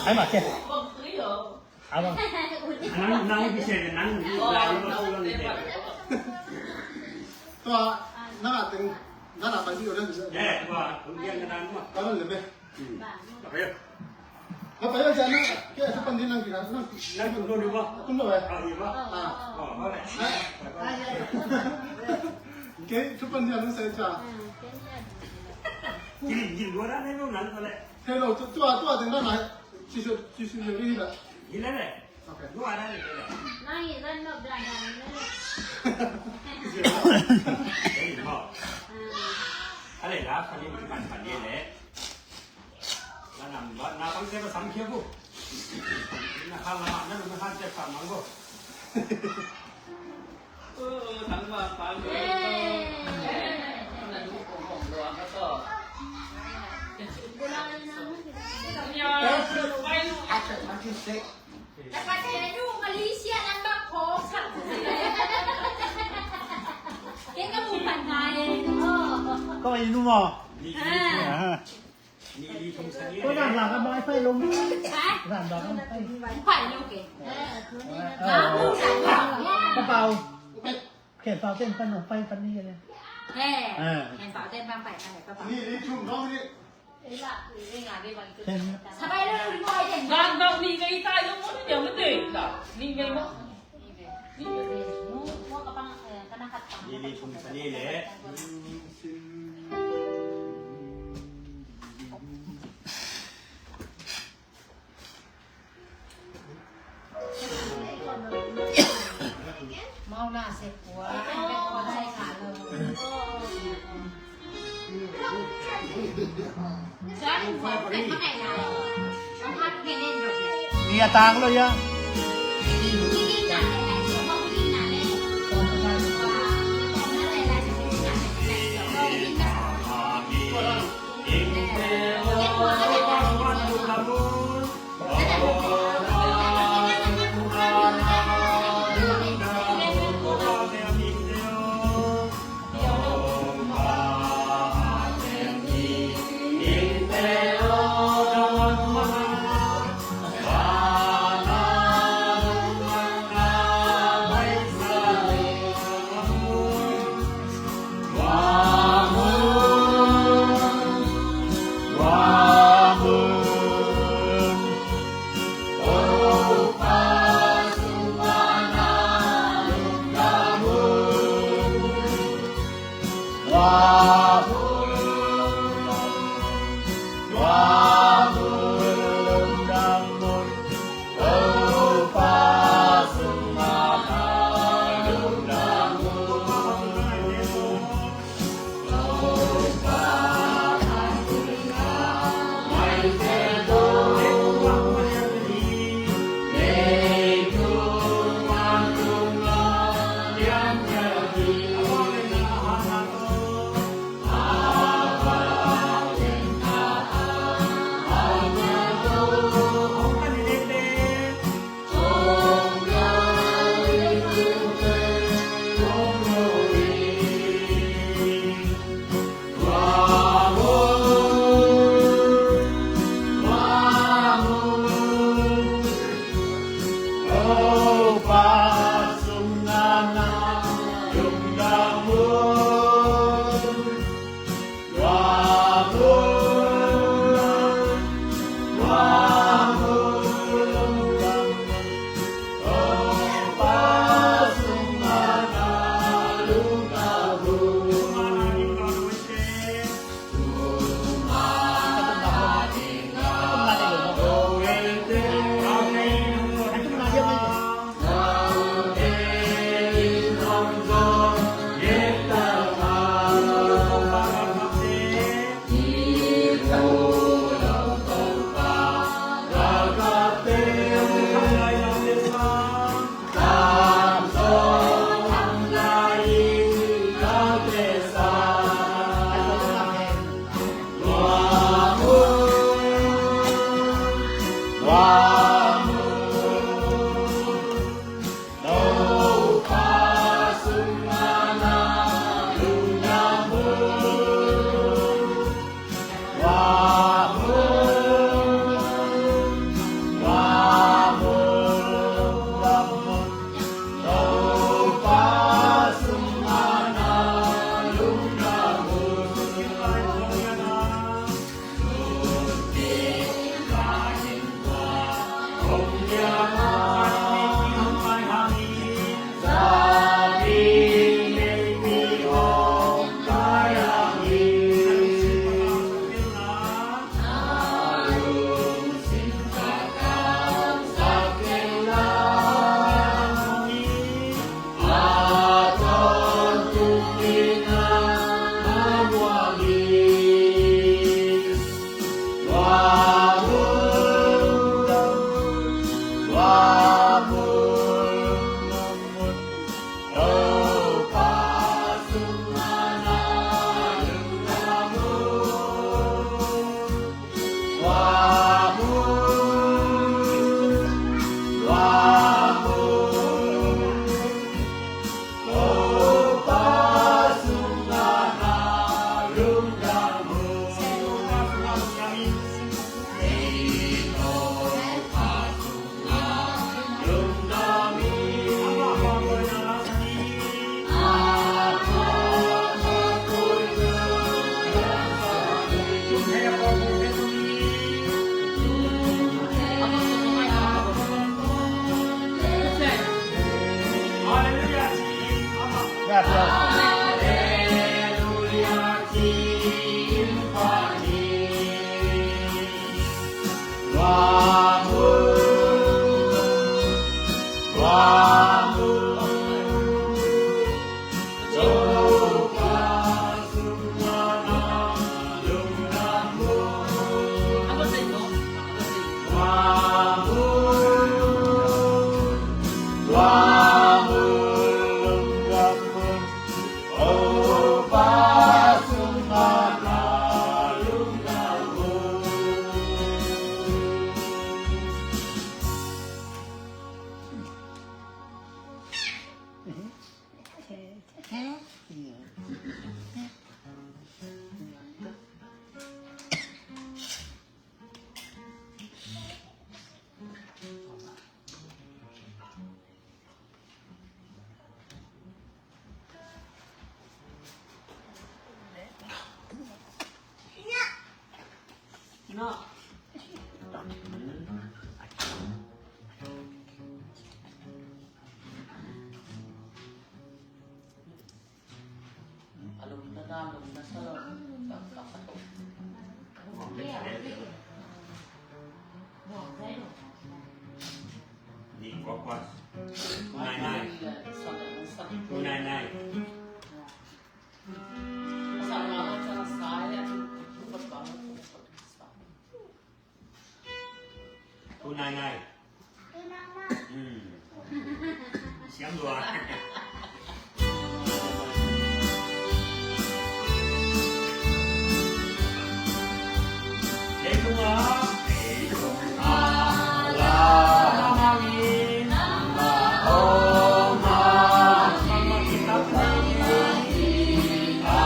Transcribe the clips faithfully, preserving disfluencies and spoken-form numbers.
Ai ma ke. Abang. Nang, nang bisa, nang, nang, nang. Tua, nang ateng, nang apa sih orang bisa? Eh, tua, kemudian ke nang, tua. Kamu lebih. Hmm. Apa ya? Apa ya, jangan, kayak itu penting lagi, kan? Nang, nang, tua, tua. Tua, eh. Ah, iya, Pak. Ah. Oh, boleh. Ah, iya, iya. Oke, itu penting saya cakap. Gini, gini, dua orang itu nang, boleh. Hello, tua, tua, tua, tengah lah. Cucu, cucu, cucu, ini tak? Gila deh. Okay. Dua orang ni, gila. Nai, ran no, bla, bla, bla. Gila. Jadi, mau. Ah. Ale, dah, kali ni, kan, kali ni, le. Lah, nampak, nampak saya pasang kia, bu. Nah, kalau mana, mana, saya pasang, bu. Kau ini rumah. Ah. Ko zan zan ka mai phai lo. Ha? Zan zan ka mai phai. Phai lo ke. Ơ. Ka pau. Khen pau ten pan lo phai pan ni ke le. He. Khen pau ten pan phai pan le ka pau. Ni li thum dong ni. Khen. Zan zan ni ngai tai lo mo ni ya mo te. Ni ngai mo. Ni li thum pan ni le. Ni a tang lo ya. Ni kuakua. Nai nai. Nai nai. Tu nai nai. Hmm. Siam lua. Ei tung a. Ei tung a. La. Mama in. Mama o ma. Mama kita. Mama kita.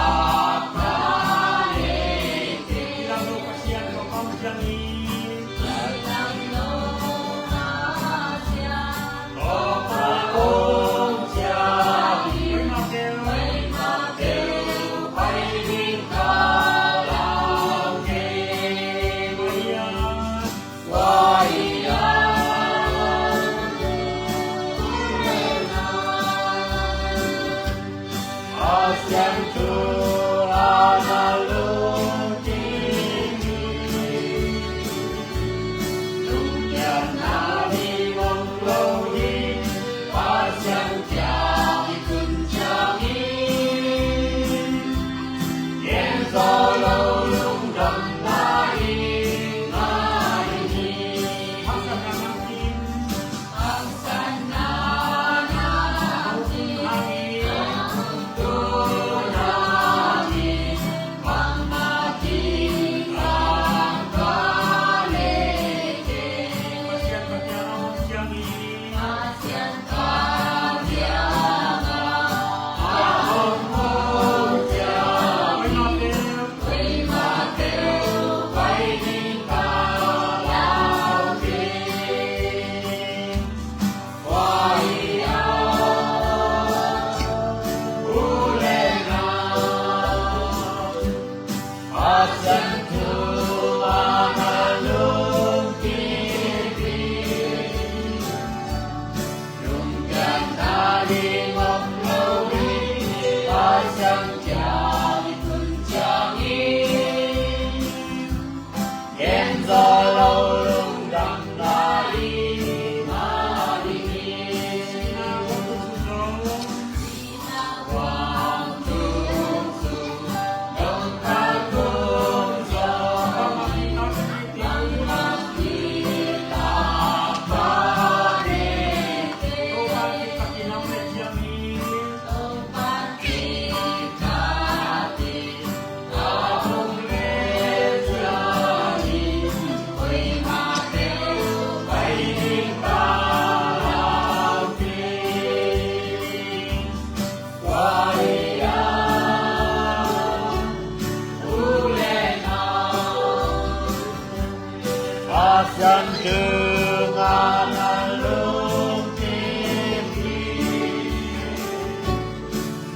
Pasian tungah na lungkim hi.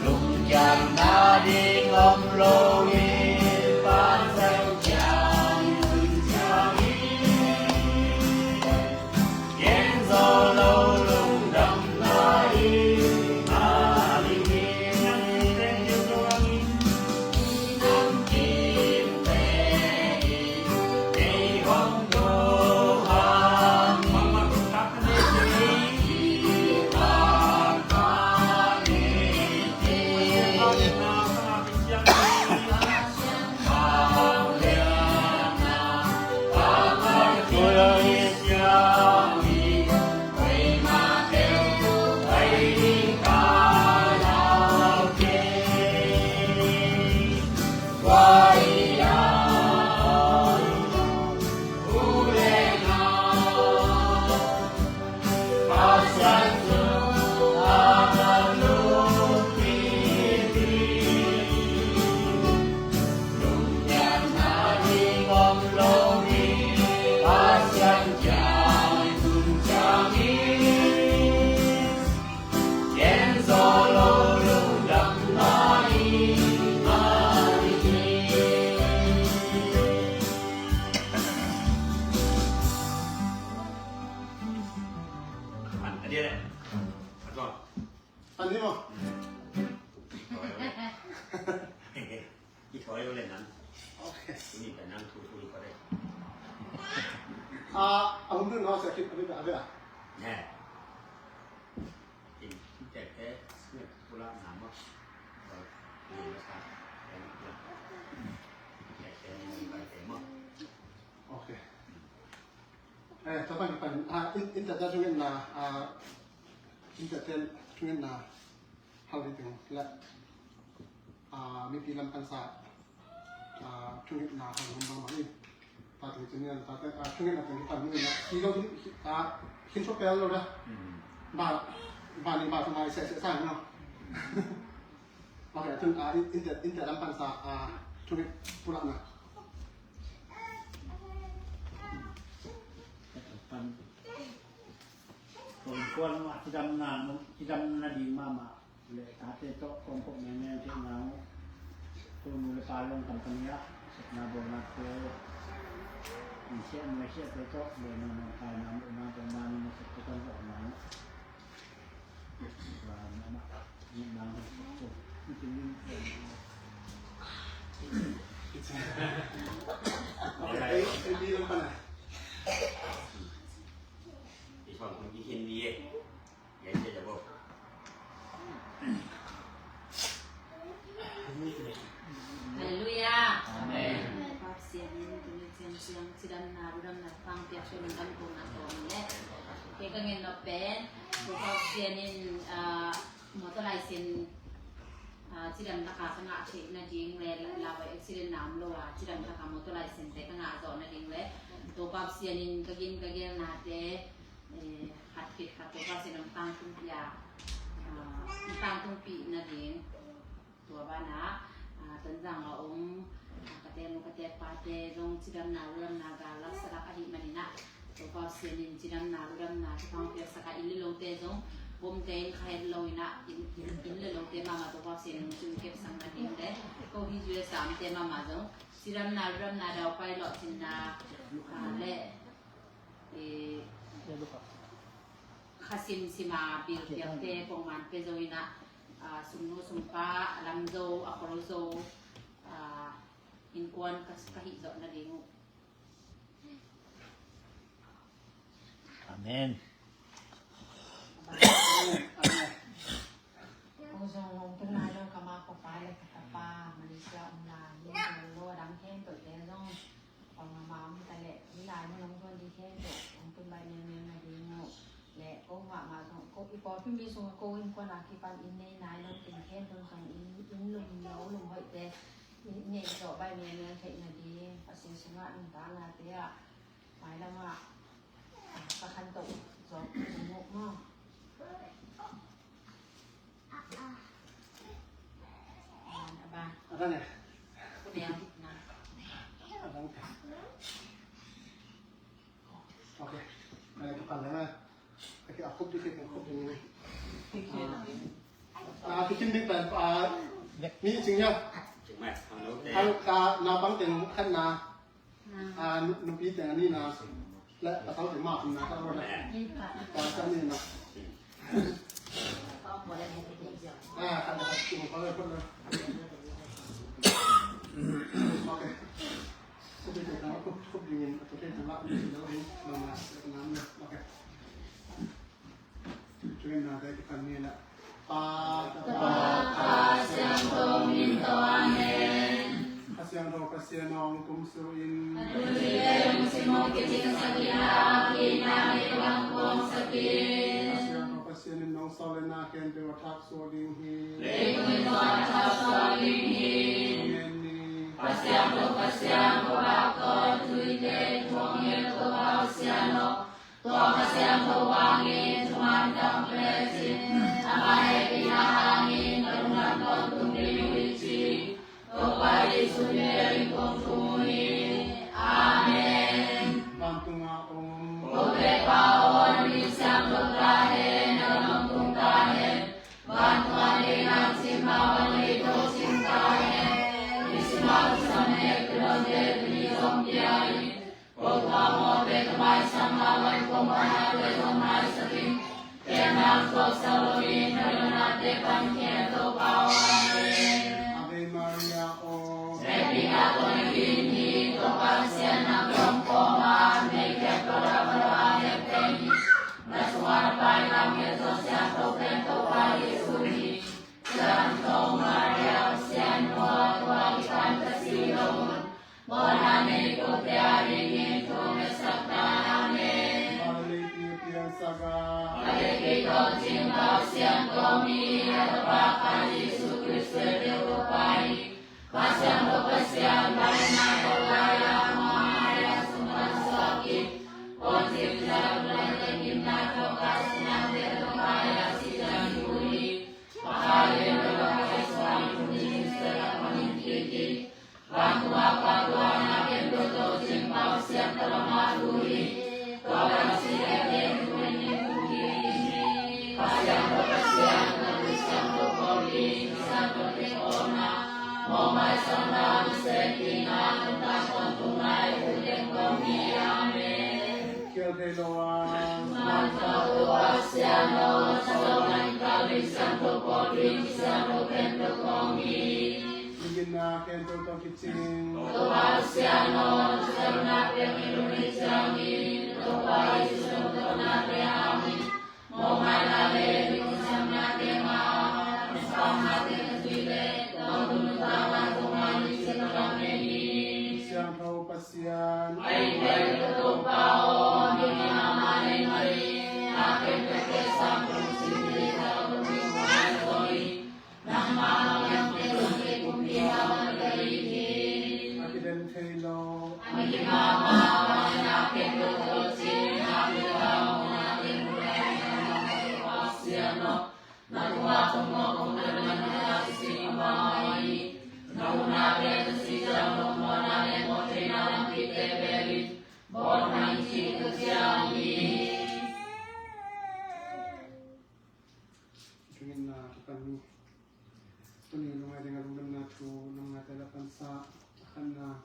Lungkiam nading om lo hi. Pasian kiang tun ciang hi. An, an dia leh. An tua. An dia maw. Ki thoi lo le nang. Ok. Tuni pen nang thu thu ko de. Ah, a hum dun no sa kit a bit a bit a. Ne. In te te ne pula na mo. Ko ni ma sa. Te ni pula. Te te ni ma te mo. Ok. Eh, tua pan pan, ah, in, in te te thungetna, ah, in te te thungetna hal ding le, ah, mipi lam pansa, ah, thungetna hal ding bang bang in. Ta teng chin yan, ta teng, ah, thungetna teng pan in la. Hi lo, hi, ah, hin so pel lo da. Ba, ba ni ba tu mai se se sa no. Ok, tun, ah, in, in te, in te lam pansa, ah, thunget pulakna. Pan. Kong kuan ma, cidamna, cidamna ding mama. Le tate tawh kong kong mengmeng theihna uh. Ko nu le pa lawng kam kam ia. Sepna bawlna ko. Insiah nuaisiahte tawh le nang nang kaina muhna tawh nang nang sep tawh kan zawhna uh. Halleluiah. Amen. Topa Pasian in tuni ciang ciang cidamna, ludamna, pangpiak suan in kan kong na tawm le. Kei ka ngen nop pen Topa Pasian in, ah, motor license, ah, cidam taka ka ngah theih nading le, la, la vai accident na om lo a, cidam taka motor license te ka ngah zawh nading le, Topa Pasian in ka gin ka gelnate, eh, khat khit khat Topa Pasian in hong tangtungpih a, ah, hong tangtungpih nading. Tua banah, ah, Tonzang a om, ah, ka tek nu ka tek pate zong cidamna ludamna gal laksa lak ahih manin ah, Topa Pasian in cidamna ludamna thupha piaksak a, inn le lote zong bomte in kha het lo in ah, inn, inn, inn le lote mahmah Topa Pasian in hong cin kepsak nading le, ko hi U S A omte mahmah zong cidamna ludamna daupai lawhcinna, ah, le, eh, kha simsim a bilpiakte pongman pia zo in ah, ah, sumnu sumpa, a lam zo, a khol zo, ah, innkuan ka, ka hih zawh nading uh. Amen. Ko zong hong tun lai lo ka ma ka pa le ka tapa Malaysia om lai, hong tun lo a dang khempeuhte zong Pang a ma om ta leh, hih lai mun hong zuan ding khempeuh hong tun baih miangmiang nading uh. Le ko mahmah zong, ko, i pawlpi mi sungah ko innkuan a kipan inn nei nai lo teng khempeuh zong inn, inn lum lo lum hoihte, inn nei zawh baih miangmiang theih nading, Pasian sungah nuntaknate ah mailam ah ka khantoh zawh ding uh maw? Amen. Amen. Ok. Amen. Amen. Ok, a khop ding, a khop ding. Ah, bikin ding pen, ah, mi cing ya. Ang ka na bang teng khat na. Ah, nu-, nupi teng a nihna le pasal teng mah khumna ka rawh le. Pasal nihna. Ah, khat le khat tung ko le ko le. Ok. Ko te te tang ko ko ding in ko te te la ni lo hin ma ma na na. Ok. Tuni na dai kipan ni la. Pa, Tapa, Kha Siangtho min tawh. Amen. Kha Siangtho Pasian hong kum suh in. A tui le hong sim hong kicing sak in a, a kihna ngei bang kuang sak in. Kha Siangtho Pasian in nong sawl le na khempeuh a thak suak ding hi. Leitung in zong a thak suak ding hi. Amen ni. Kha Siangtho Pasian ko bak tawh, tui le thuang ngel ko bak Pasian aw. Tua Kha Siangtho hangin thuman tang lecin, ama hehpihna hangin ka lungdam tawntung ding uh hi ci. Topa Jesuh min in kong thum uh hi. Amen. Vantunga om. Ko Topa aw, na min siangtho ta hen, na gam hong tung ta hen. Vantung a ding nang cih mah bangin leitungah cih ta hen. Nisim a kisam nek, tua dawnte tuni zong pia in. Ko tua mawhte ka maisak a, van khuamawhnate zong maisak in. Tua nang thuaksak loin na dawnate pan khia in, Topa aw. Amen. Ave Maria aw. Kial thei lo a. Manta Topa Pasian aw, Siangtho Pawlpi, Siangtho Bento kong hi. Migitna khempeuh tawh kicing. Topa Pasian aw, Siangtho Pawlpi, Siangtho Bento kong hi. Siangtho Pasian. A kidem thei lo. Tuni lungngai ding a lungdamna thu nang ngaihte la pansa. A khatna,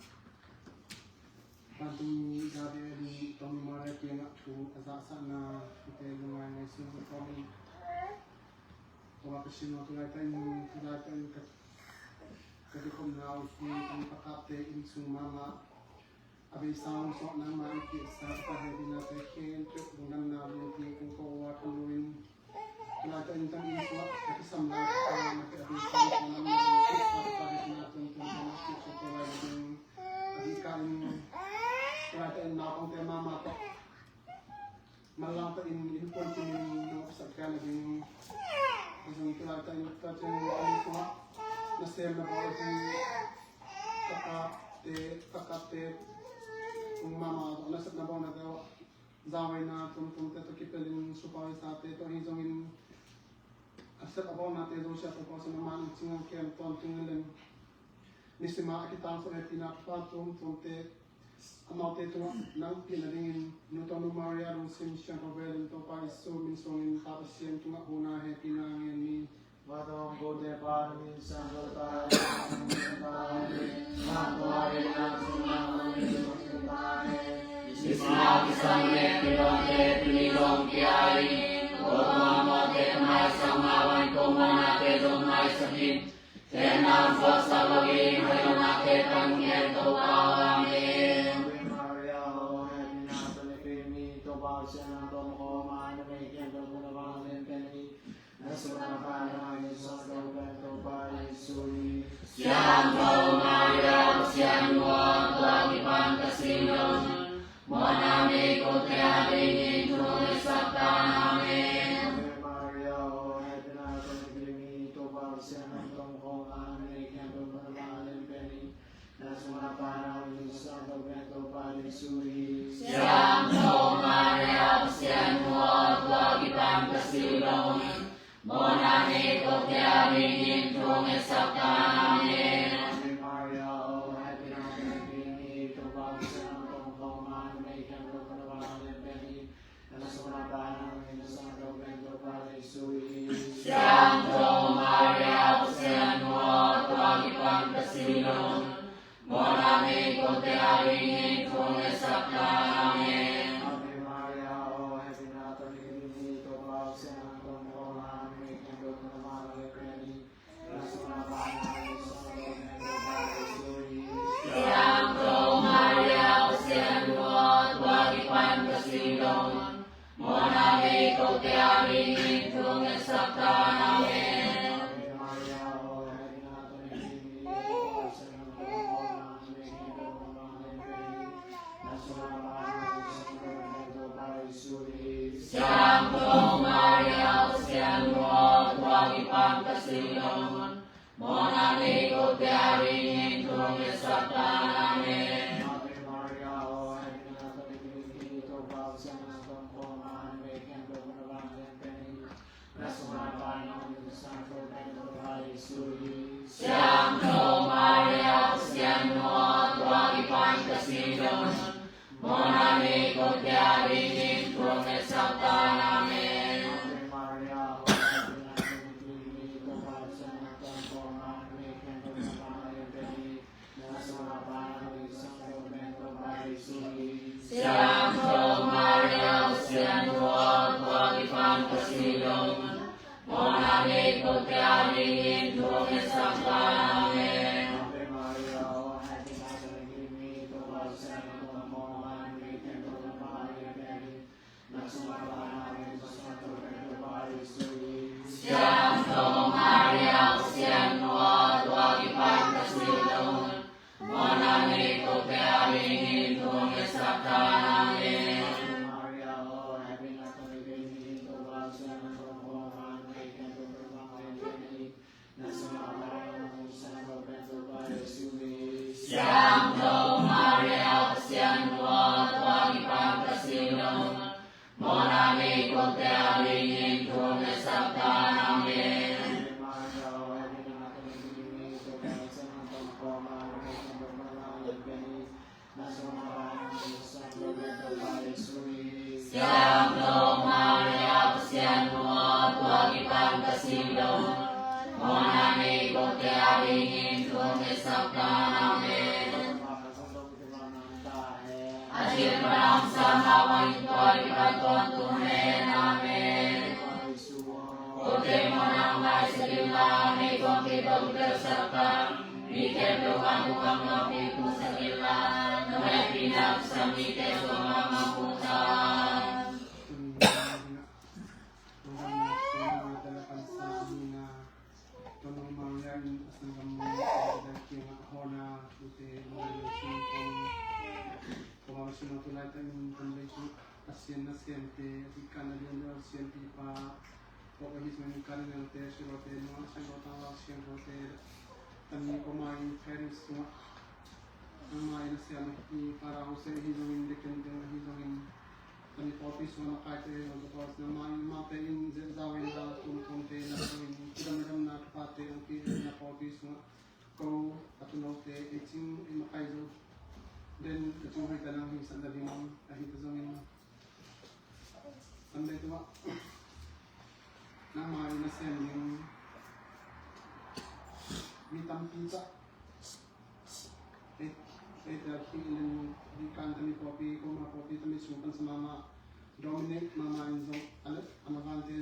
vantung Gabriel in Tony Maria kiangah thu a zahsakna, hihte lungngai ngaihsun kawm in. Topa Pasian aw, tu laitak in, tu laitak in ka, ka kikhopna uh hi, kan pakapte inn sung mahmah. A beisa hong suah nangmah in kihsa ka hehpihna te khempeuh lungdamna lianpi kong ko uh a, tun lo in. Tu laitak in tang inn sungah ka kisam lai ka na te a beisa hong suah nangmah in kihsa ka hehpihna tuamtuam te na kihsuak lai ding. A dihka in tu laitak in naupangte mahmah tawh manlang tahin innkuan kimin nong opsak kei nading. Zong tu laitak in ka ciang inn sungah nasem na bawl ahi. Ka kapte, ka kapte kong mahmah tawh nasepna bawlnate uh, zahhuaina tuamtuamte tawh kipelin supervisorte tawh ahi zongin a sep a bawlnate zosiah Topa Pasian aw, amah nong cing a kem tawntung in lem. Nisim a a kitangsap hehpihna thupha tuamtuamte amaute tungah nang pia nadingin Nu Tawnu Maria lungsim siangtho velin Topa Jesu min suangin Pa Pasian tungah huhna hehpihna ngen ni. Vantung a om kote Pa, na min siangtho ta hen. Na gam kum ta hen. Na tungah ding nang sungah bang na min sungah ta hen. Nisim a kisam hehpihna tuni zong pia in. Tua mawhte ka maisak mah bang ko mawhna te zong maisak in. Ken nang suaksak lo in, hoih lo nate pan gen Topa aw. Amen. Ave Maria, aw hehpihna tuni Topa Pasian nang tawh om khawm a, numei khempeuh mun a bang a lianpen hi. Na sungah na panin a hong suakta pen Topa Jesu hi. Siangtho Maria Pasian nu aw, tua kipan ka si lo. Mawhna nei kote a dingin thu hong ngetsak ta hen. Ave Maria, aw hehpihna tuni Topa Pasian nang tawh om khawm a, numei khempeuh mun a bang a lianpen hi. Na sungah na panin a hong suakta pen Topa Jesu hi. Siangtho Maria Pasian nu aw, tua kipan ka si lo. Mawhna nei kote a dingin thu hong ngetsak ta hen. Ave Maria, aw hehpihna tuni Topa Pasian nang tawh om khawm a, numei khempeuh mun a bang a lianpen hi. Na sungah na panin a hong suakta pen Topa Jesu hi. Siangtho Maria Pasian nu aw, tua kipan ka si lo. Mawhna nei kote a dingin thu hong ngetsak ta hen. Ave Maria, aw hehpihna tuni Topa Pasian nang tawh om khawm a, numei khempeuh mun a bang a lianpen hi. Na sungah na panin a hong suakta pen Topa Jesu hi. Siangtho Maria Pasian nu aw, tua kipan ka si lo. Mawhna nei kote a dingin thu hong ngetsak ta hen. Ave Maria, aw hehpihna tuni Topa Pasian nang tawh om khawm a, numei khempeuh mun a bang a lianpen hi. Na sungah na panin a hong suakta pen Topa Jesu hi. Siangtho Maria Mawhna nei kote adingin thu hong ngetsak ta in. Amen. Siangtho Maria, Pasian nu aw, tua kipan ka silo in, mawhna nei kote adingin thu hong ngetsak ta in. Amen. Siangtho Maria, Pasian nu aw, tua kipan ka silo in, mawhna nei kote adingin thu hong ngetsak ta in. Amen. Siangtho Maria, Pasian nu aw, tua kipan ka silo in, mawhna nei kote adingin thu hong ngetsak ta in. Amen. Siangtho Maria, Pasian nu aw, tua kipan ka silo in, mawhna nei kote adingin thu hong ngetsak ta in. Amen. Siangtho Maria, Pasian nu aw, tua kipan ka silo in, mawhna nei kote adingin thu hong ngetsak ta in. Amen. A cil pan a hong sang ma bangin tua kipan tawntung hen. Amen. Kote mawhna hong maisak inla, meikuang kei tawh kitelsak tan. Mi khempeuh vantung gam nuampi hong puksak inla, nong hehpihna kisam mite suang mahmah hong puksak tan. Tua Maria in a sanggam mawh a kiangah hawlna thute mawh a singkong. Tua Pasian aw, tu laitak in kan vei tu Pasian nasemte, a dikan a lian a siampipa Pope ahi zongin Cardinal te, Silote, nungah siangtho, tangval siangthote, tami koma in Paris sungah nangmah in a siam ahi Father Jose ahi zongin, deacon te ahi zongin, tami pawlpi sungah makaite ahi zong, tua nangmah in amaute in zehzau in a tuamtuamte na zongin, kidam na damna thuphate hong pia in a pawlpi sungah ko a tunote ei cing ei makai zo den ka cing hoihta nang hihsakna ding ahi ta zongin, Sunday tua nangmah in a sem ding mi tampi ca ei, ei tel khi in dikan tami pawlpi, koma pawlpi tami sung kan sa mahmah Dominic mahmah in zong a le a mavante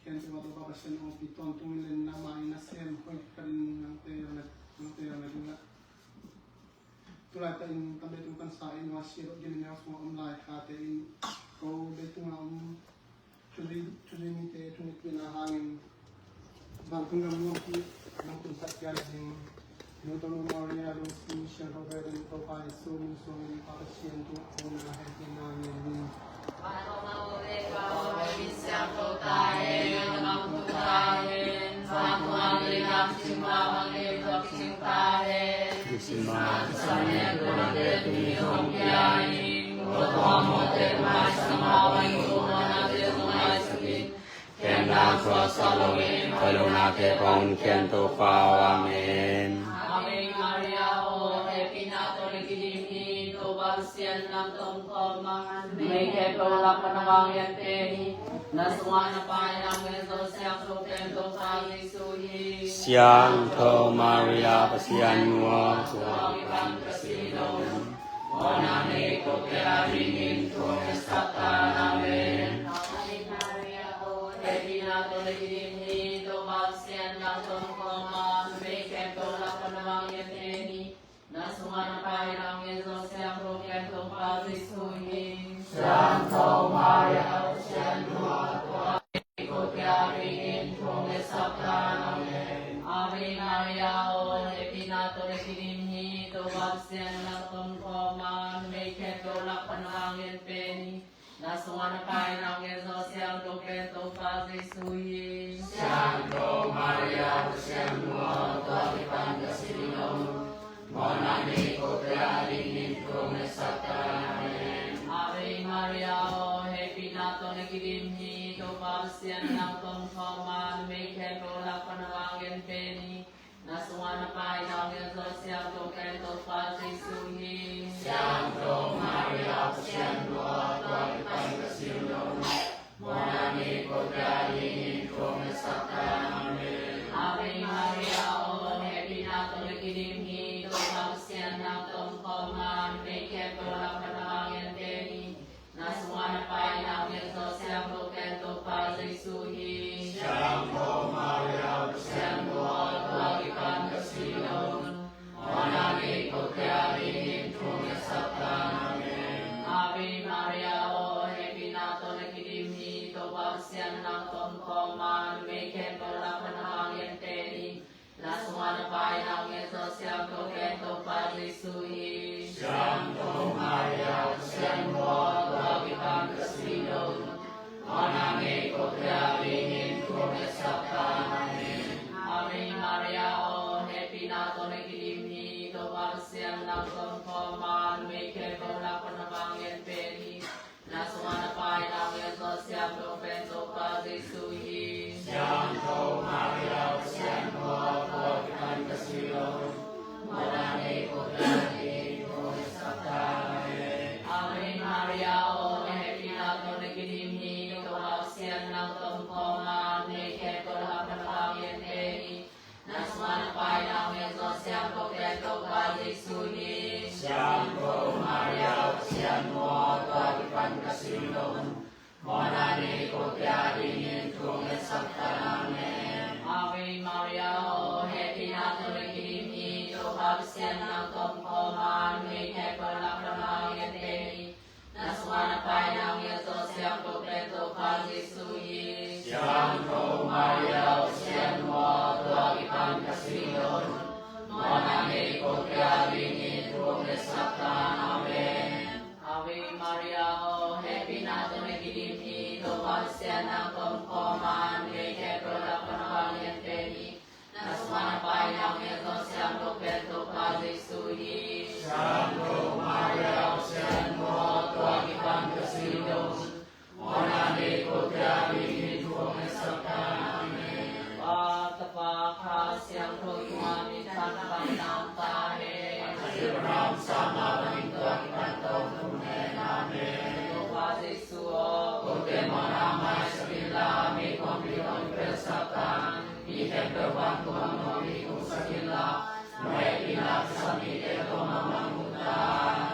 khempeuh ah Topa Pasian aw, pi tawntung in len nangmah in a sem hoih khat in nangte na, nangte na ding ah tu laitak in tam leitung kan sa in, ua sia lo gin neu sungah om lai khate in ko leitung a om thuzui, thuzui mite thungetpihna hangin vantung gam nuampi nong tunsak pian ding Nuntonu Maria, Lucy, Siangtho Beren, Topa Jesu min suangin Pa Pasian tungah kona hehpihna ngei in. Vantung a om Topa aw, na min siangtho ta hen, na gam tung ta hen, vantung a om ding na kicing mah bangin tua kicing ta hen. Christmas sangin tua nate tuni hong pia in, tua tua mawhte maisak mah bangin tua nate maisak in. Kemna suaksuak loin, koi lo nate pawng khen Topa aw. Amen. Ave Maria aw, hehpihna tawh na kidim hi, Topa Pasian nang tawh om khawm a, numei khempeuh lak pan na vanglian pen hi. Na sungah na Pa in a ngen zo siangtho pen Topa Jesu hi. Siangtho Maria Pasian nu aw, tua kipan ka silo in, mawhna nei kote adingin thu hong ngetsak ta in. Amen. Ave Maria aw, hehpihna tawh na kidim hi, Topa Pasian nang tawh om khawm a, numei khempeuh lak pan na vanglian pen hi. Na sungah na Pa in a ngen zo siangtho pen Topa Jesu hi. Siangtho Maria Pasian nu aw, tua kote adingin thu hong ngetsak ta in. Amen. Ave Maria aw, hehpihna tawh na kidim hi, Topa Pasian nang tawh om khawm a, numei khempeuh lak pan na vanglian pen hi. Na sungah na Pa in a ngen zo siangtho pen Topa Jesu hi. Siangtho Maria kidim hi. Topa Pasian nang tomkhawm a, numei khempeuh lak pan a vang genpen hi. Na sungah na Pa in a ngen zo siang to pen Topa Jesu hi. Siangtho Maria Pasian nua, tua kipan ka sil lo. Mawhna nei kote a dingin thu hong ngetsak ta in. Amen. Ave Maria, aw hehpihna tawh na kidim hi. Topa Pasian nang tomkhawm a, numei khempeuh lak pan a vang genpen hi. Na sungah na Pa in a ngen zo siang to pen Topa Jesu hi. Siangtho Maria Pasian nua, tua kipan ka sil lo. Mawhna nei kote a dingin thu hong ngetsak ta in. Amen. Ave Maria, aw hehpihna tawh na kidim hi. Topa Pasian nang tomkhawm a, numei khempeuh lak pan a vang genpen hi. Na sungah na Pa in a ngen zo siang to pen Topa Jesu hi. Siangtho Maria Pasian nua, tua kipan ka sil lo. Mawhna nei kote a dingin thu hong ngetsak ta in. Amen. Ave Maria, aw hehpihna tawh na kidim hi. Topa Pasian nang tomkhawm a, numei khempeuh lak pan a vang genpen hi. Na sungah na Pa in a ngen zo siang to pen Topa Jesu hi. Siangtho Maria Pasian nua, tua kipan ka sil lo. Mawhna nei kote a dingin thu hong ngetsak ta in. Amen. Ave Maria, aw hehpihna tawh na kidim hi. Topa Pasian nang tomkhawm a, numei khempeuh lak pan a vang genpen hi. Na sungah na Pa in a ngen zo siang to pen Topa Jesu hi. Siangtho Maria Pasian nua, tua kipan ka sil lo. Mawhna nei kote a dingin thu hong ngetsak ta in. Amen. Ave Maria, aw hehpihna tawh na kidim hi. Topa Pasian nang tomkhawm a, numei khempeuh lak pan a vang genpen hi. Na sungah na Pa in a ngen zo siang to pen Topa Jesu hi. Siangtho Maria Pasian nua, tua kipan ka sil lo. Mawhna nei kote a dingin thu hong ngetsak ta in. Amen. Ave Maria, aw hehpihna tawh na kidim hi. Topa Pasian nang tomkhawm a, numei khempeuh lak pan a vang genpen hi. Na sungah na Pa in a ngen zo siang to pen Topa Jesu hi. Siangtho Maria Pasian nua, tua kipan ka sil lo. Mawhna nei kote a dingin thu hong ngetsak ta in. Pa, Tapa, Kha Siangtho tungah minthan bang na om ta hen. Abraham sang a bangin tua kipan tawh om ta hen. Amen. Topa Jesu aw, kote mawhna maisak inla, meikuangpi hong pelsak ta in. Mi khempeuh vantung a om nawk ding hong sak inla, na hehpihna kisam mite tawh mangmang hun ta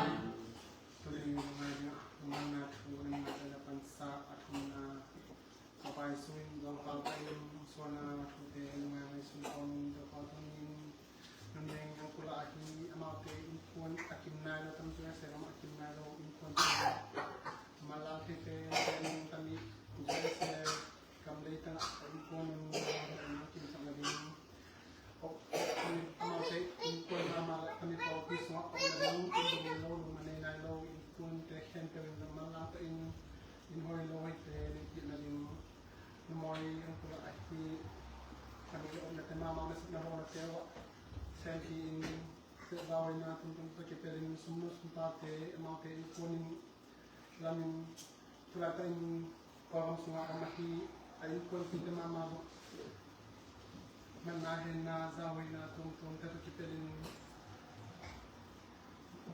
in. Tuni lungngai ding a, lungngaihna thu, lungngaihna pansa a thumna, Topa Jesu in zawngkhal pahin suanna thute lungngai ngaihsun kawmin, Topa tungin, nunning ang kula ahi amaute innkuan a kim nai lo, tam tua se lam a kim nai lo innkuan te, malak thei te, tami, Israel gam leitang a innkuan in, a kim sak na ding. Amaute innkuan mahmah leh tami pawlpi sungah om nading, inn ding lo, lung a nei nai lo innkuante khempeuh in malak tawh in, inn hoih lo hoihte neihpih nading, numawi ang kula ahi, tami omnate mahmah nasepna bawlnate uh ah, sempi in, zahhuaina tumtum tawh kipelin sum nu sum pate, amaute innkuan in lamin, tulaitak in Kawlgam sungah om ahi a innkuanpihte mahmah zong natna henna, zahhuaina tumtumte tawh kipelin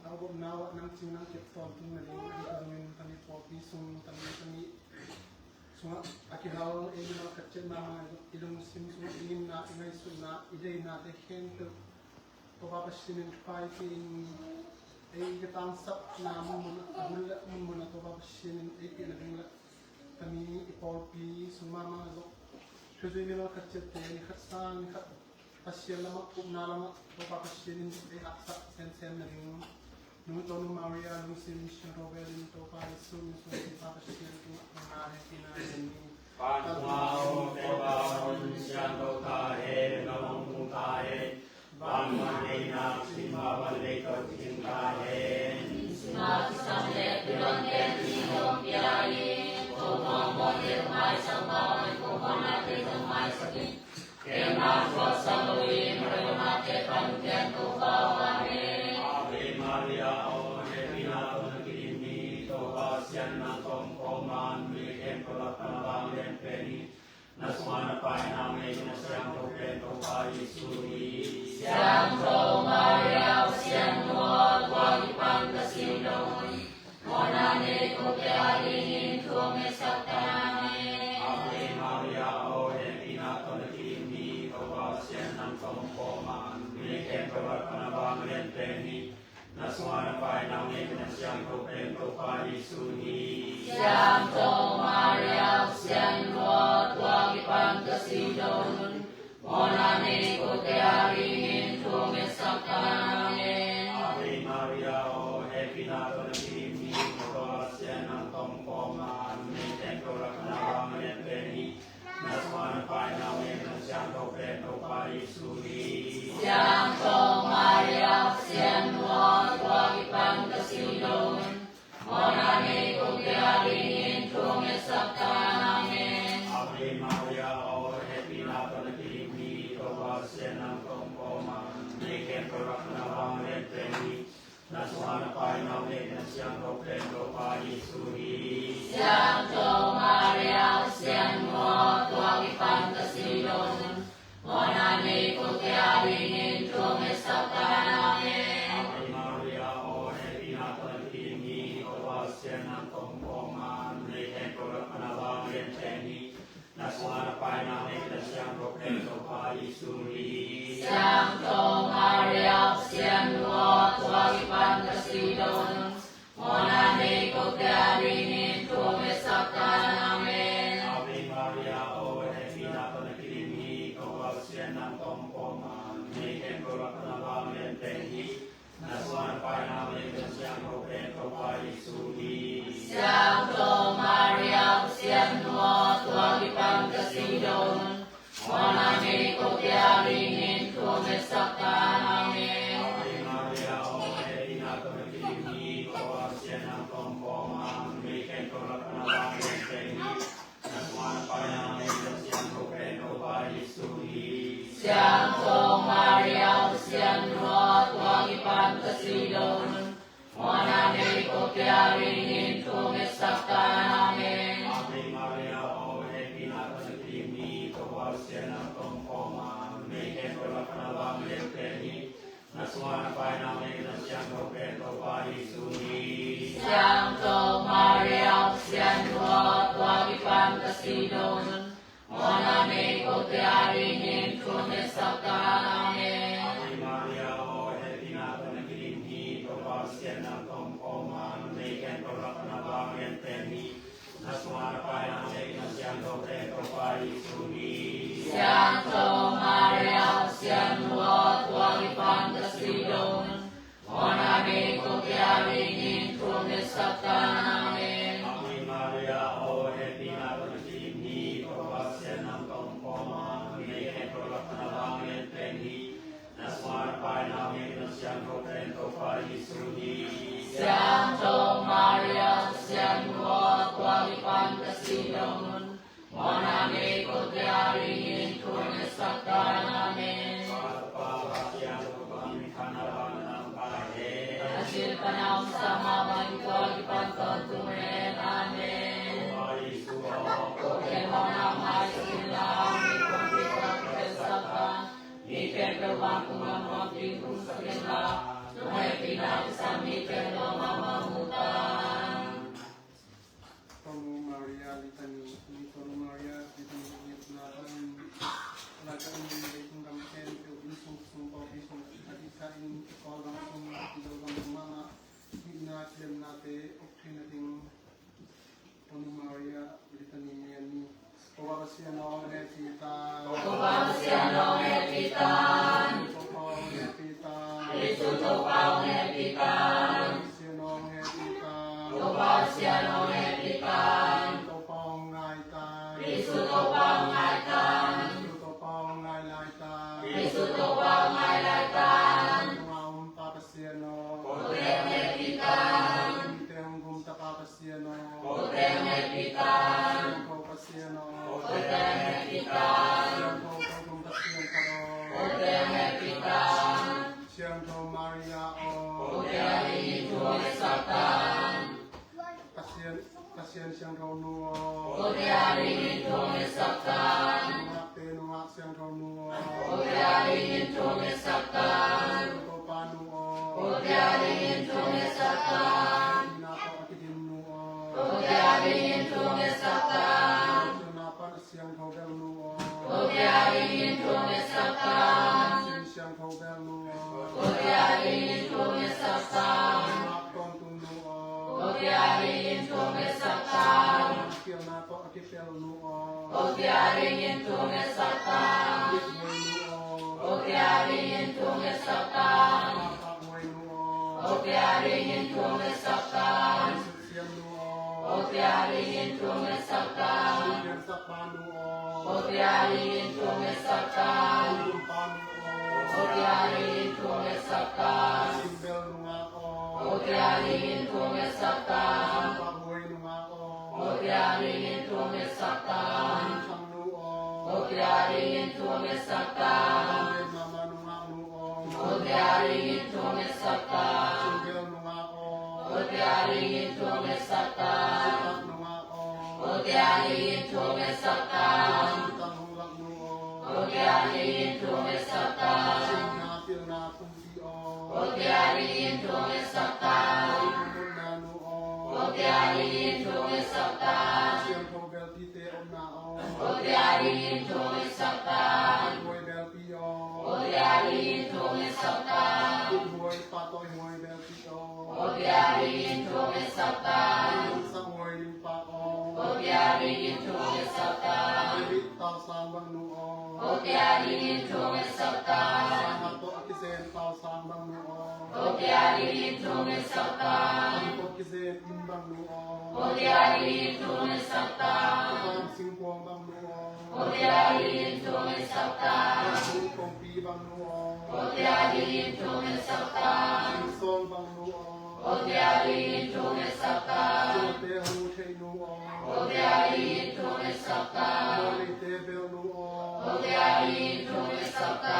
a gupna uh ah nang cing nang kep tawntung nading, ahi zongin tami pawlpi sung tami tami sungah a kihal ei mimal khat ciat mahmah i lungsim sungah i ngimna, i ngaihsutna, i deinate khempeuh Topa Pasian in paipi in, ei ka tangsapna munmun a, a hun le munmun a Topa Pasian in ei pehna ding le, tami i pawlpi sung mahmah zong thuzui mimal khat ciatte ni khat sang ni khat Pasian lamah, upna lamah Topa Pasian in ei haksa semsem nading, Nungtawnu Maria lungsim siangtho velin Topa Jesu min suang Topa Pasian tungah hong na hehpihna nen ni. Vantung a om Topa hong siangtho ta hen, na hong tung ta hen. Vantung a neihna simba van leito cing ta hen. Simba kisam le pilon ten ni hong pia in. Ko mawng mawng le mai sang ba mai ko mawng na te zong mai sakin. Ave Maria, aw hehpihna tawh na kidim hi, Topa Pasian nang tawh om khawm a, numei khempeuh Suan a paina ngei na siangtho pen Topa Jesu hi. Siangtho Maria, Pasian nu aw, tua kipan ka si dong un. Mawhna nei kote a dingin thu hong ngetsak ta hen. Ave Maria, aw hehpihna tawh na kidim hi, Topa Pasian nang tawh om kawm a, mi khempeuh lak pan a vanglian pen hi. Na suan a paina ngei na siangtho pen Topa Jesu hi. Siangtho Maria, Pasian nu aw, tua kipan ka si dong un. Mawhna nei kote a dingin thu hong ngetsak ta hen. Ave Maria, aw hehpihna tawh na kidim hi, Topa Pasian nang tawh om kawm a, mi khempeuh lak pan a vanglian pen hi. Na suan a paina ngei na siangtho pen Topa Jesu hi. Siangtho Maria, Pasian nu aw, tua kipan ka si dong un. Mawhna nei kote a dingin thu hong ngetsak ta hen. Ave Maria, aw hehpihna tawh na kidim hi, Topa Pasian nang tawh om kawm a, mi khempeuh lak pan a vanglian pen hi. Na suan a paina ngei na siangtho pen Topa Jesu hi. Siangtho Maria, Pasian nu aw, tua kipan ka si dong un. Mawhna nei kote a dingin thu hong ngetsak ta hen. Ave Maria, aw hehpihna tawh na kidim hi, Topa Pasian nang tawh om kawm a, mi khempeuh lak pan a vanglian pen hi. Na suan a paina ngei na siangtho pen Topa Jesu hi. Siangtho Maria, Pasian nu aw, tua kipan ka si dong un. Mawhna nei kote a dingin thu hong ngetsak ta hen. Ave Maria, aw hehpihna tawh na kidim hi, Topa Pasian nang tawh om kawm a, mi khempeuh lak pan a vanglian pen hi. Na suan a paina ngei na siangtho pen Topa Jesu hi. Siangtho Maria, Pasian nu aw, tua kipan ka si dong un. Mawhna nei kote a dingin thu hong ngetsak ta hen. Ave Maria, aw hehpihna tawh na kidim hi, Topa Pasian nang tawh om kawm a, mi khempeuh lak pan a vanglian pen hi. Na suan a paina ngei na siangtho pen Topa Jesu hi. Siangtho Maria, Pasian nu aw, tua kipan ka si dong un. Mawhna nei kote a dingin thu hong ngetsak ta hen. Ave Maria, aw hehpihna tawh na kidim hi, Topa Pasian nang tawh om kawm a, mi khempeuh lak pan a vanglian pen hi. Na suan a paina ngei na siangtho pen Topa Jesu hi. Siangtho Maria, Pasian nu aw, tua kipan ka si dong un. Mawhna nei kote a dingin thu hong ngetsak ta hen. Ave Maria, aw hehpihna tawh na kidim hi, Topa Pasian nang tawh om kawm a, mi khempeuh lak pan a vanglian pen hi. Na suan a paina ngei na siangtho pen Topa Jesu hi. Siangtho Maria, Pasian nu aw, tua kipan ka si dong un. Mawhna nei kote a dingin thu hong ngetsak ta hen. Ave Maria, aw hehpihna tawh na kidim hi, Topa Pasian nang tawh om kawm a, mi khempeuh lak pan a vanglian pen hi. Na suan a paina ngei na siangtho pen Topa Jesu hi. Siangtho Maria, Pasian nu aw, tua kipan ka si dong un. Mawhna nei kote a dingin thu hong ngetsak ta hen. Pa, Tapa, Pasian, Topa min khan a ban nang pa he. A sin pan a om sa mah bangin tua kipan tawntung hen. Amen. Topa Jesu aw, kote hong na mai sa in la, mi khempeuh a kipan sak ta, mi khempeuh vantung gam hong tung sak in la, nong hehpihna kisam mite tawh amau mah mu ta. Tonu Maria Litany. Tonu Maria Litany ngimna tawh in, a lak ah in leitung gam khempeuh, inn sung sung, pawlpi sung, a dihsa in, Kawlgam sung, Zogam sung mahmah, hihna kilemnate uk theihna ding. Tonu Maria Litany ngen ni. Topa Pasian aw, hong hehpih ta. Topa Pasian aw, hong hehpih ta. Topa aw, hong hehpih ta. Jesu Topa aw, hong hehpih ta. Pasian aw, hong hehpih ta. Topa Pasian aw, hong hehpih ta. Topa aw, hong ngai ta. Jesu Topa aw, hong ngai ta. Jesu Topa aw, hong ngai lai ta. Jesu Topa aw, hong ngai lai ta. Leitung a om Pa Pasian aw, kote hong hehpih ta. Mite hong gumta Pa Pasian aw, kote hong hehpih ta. Siangtho Pasian aw, kote hong hehpih ta. Siangtho Topa Pasian khat aw, kote hong hehpih ta. Siangtho Maria aw, kote a dingin thu hong ngetsak ta. Pasian, Pasian Siangtho Nu aw, kote a dingin thu hong ngetsak ta. Tel nu aw. Kote adingin thungetsak ta. Mithuai nu aw. Kote adingin thungetsak ta. Pahpahhuai nu aw. Kote adingin thungetsak ta. Siam nu aw. Kote adingin thungetsak ta. Siamsakpa nu aw. Kote adingin thungetsak ta. Lumpa nu aw. Kote adingin thungetsak ta. Simbel nungak aw. Kote adingin thungetsak ta. Pahpahhuai nungak aw. Kote adingin thungetsak ta. Thang nu aw. Kote adingin thungetsak ta. Mama nungak nu aw. Kote adingin thungetsak ta. Simbel nungak aw. Kote adingin thungetsak ta. Sitak nungak aw. Kote adingin thungetsak ta. Sitak nungak nu aw. Kote adingin thungetsak ta. Singna pilna kumpi aw. Kote adingin thungetsak ta. Mumun na nu aw. Kote adingin thungetsak ta. Siangtho belpite omna aw. Kote adingin thungetsak ta. Huai belpi aw. Kote adingin thungetsak ta. Huai patawi huai belpi aw. Kote adingin thungetsak ta. Sang huai ling pa aw. Kote adingin thungetsak ta. David tausang bang nu aw. Kote adingin thungetsak ta. Sang a tawh a kizen tausang bang nu aw. Kote adingin thungetsak ta. Sang tawh kizen inn bang nu aw. Kote adingin thungetsak ta. Sang singkuang bang nu aw. Kote adingin thungetsak ta. Sang kongpi bang nu aw. Kote adingin thungetsak ta. Sang song bang nu aw. Kote adingin thungetsak ta. Suate hong thei nu aw. Kote adingin thungetsak ta. Mualeite bel nu aw. Kote adingin thungetsak ta.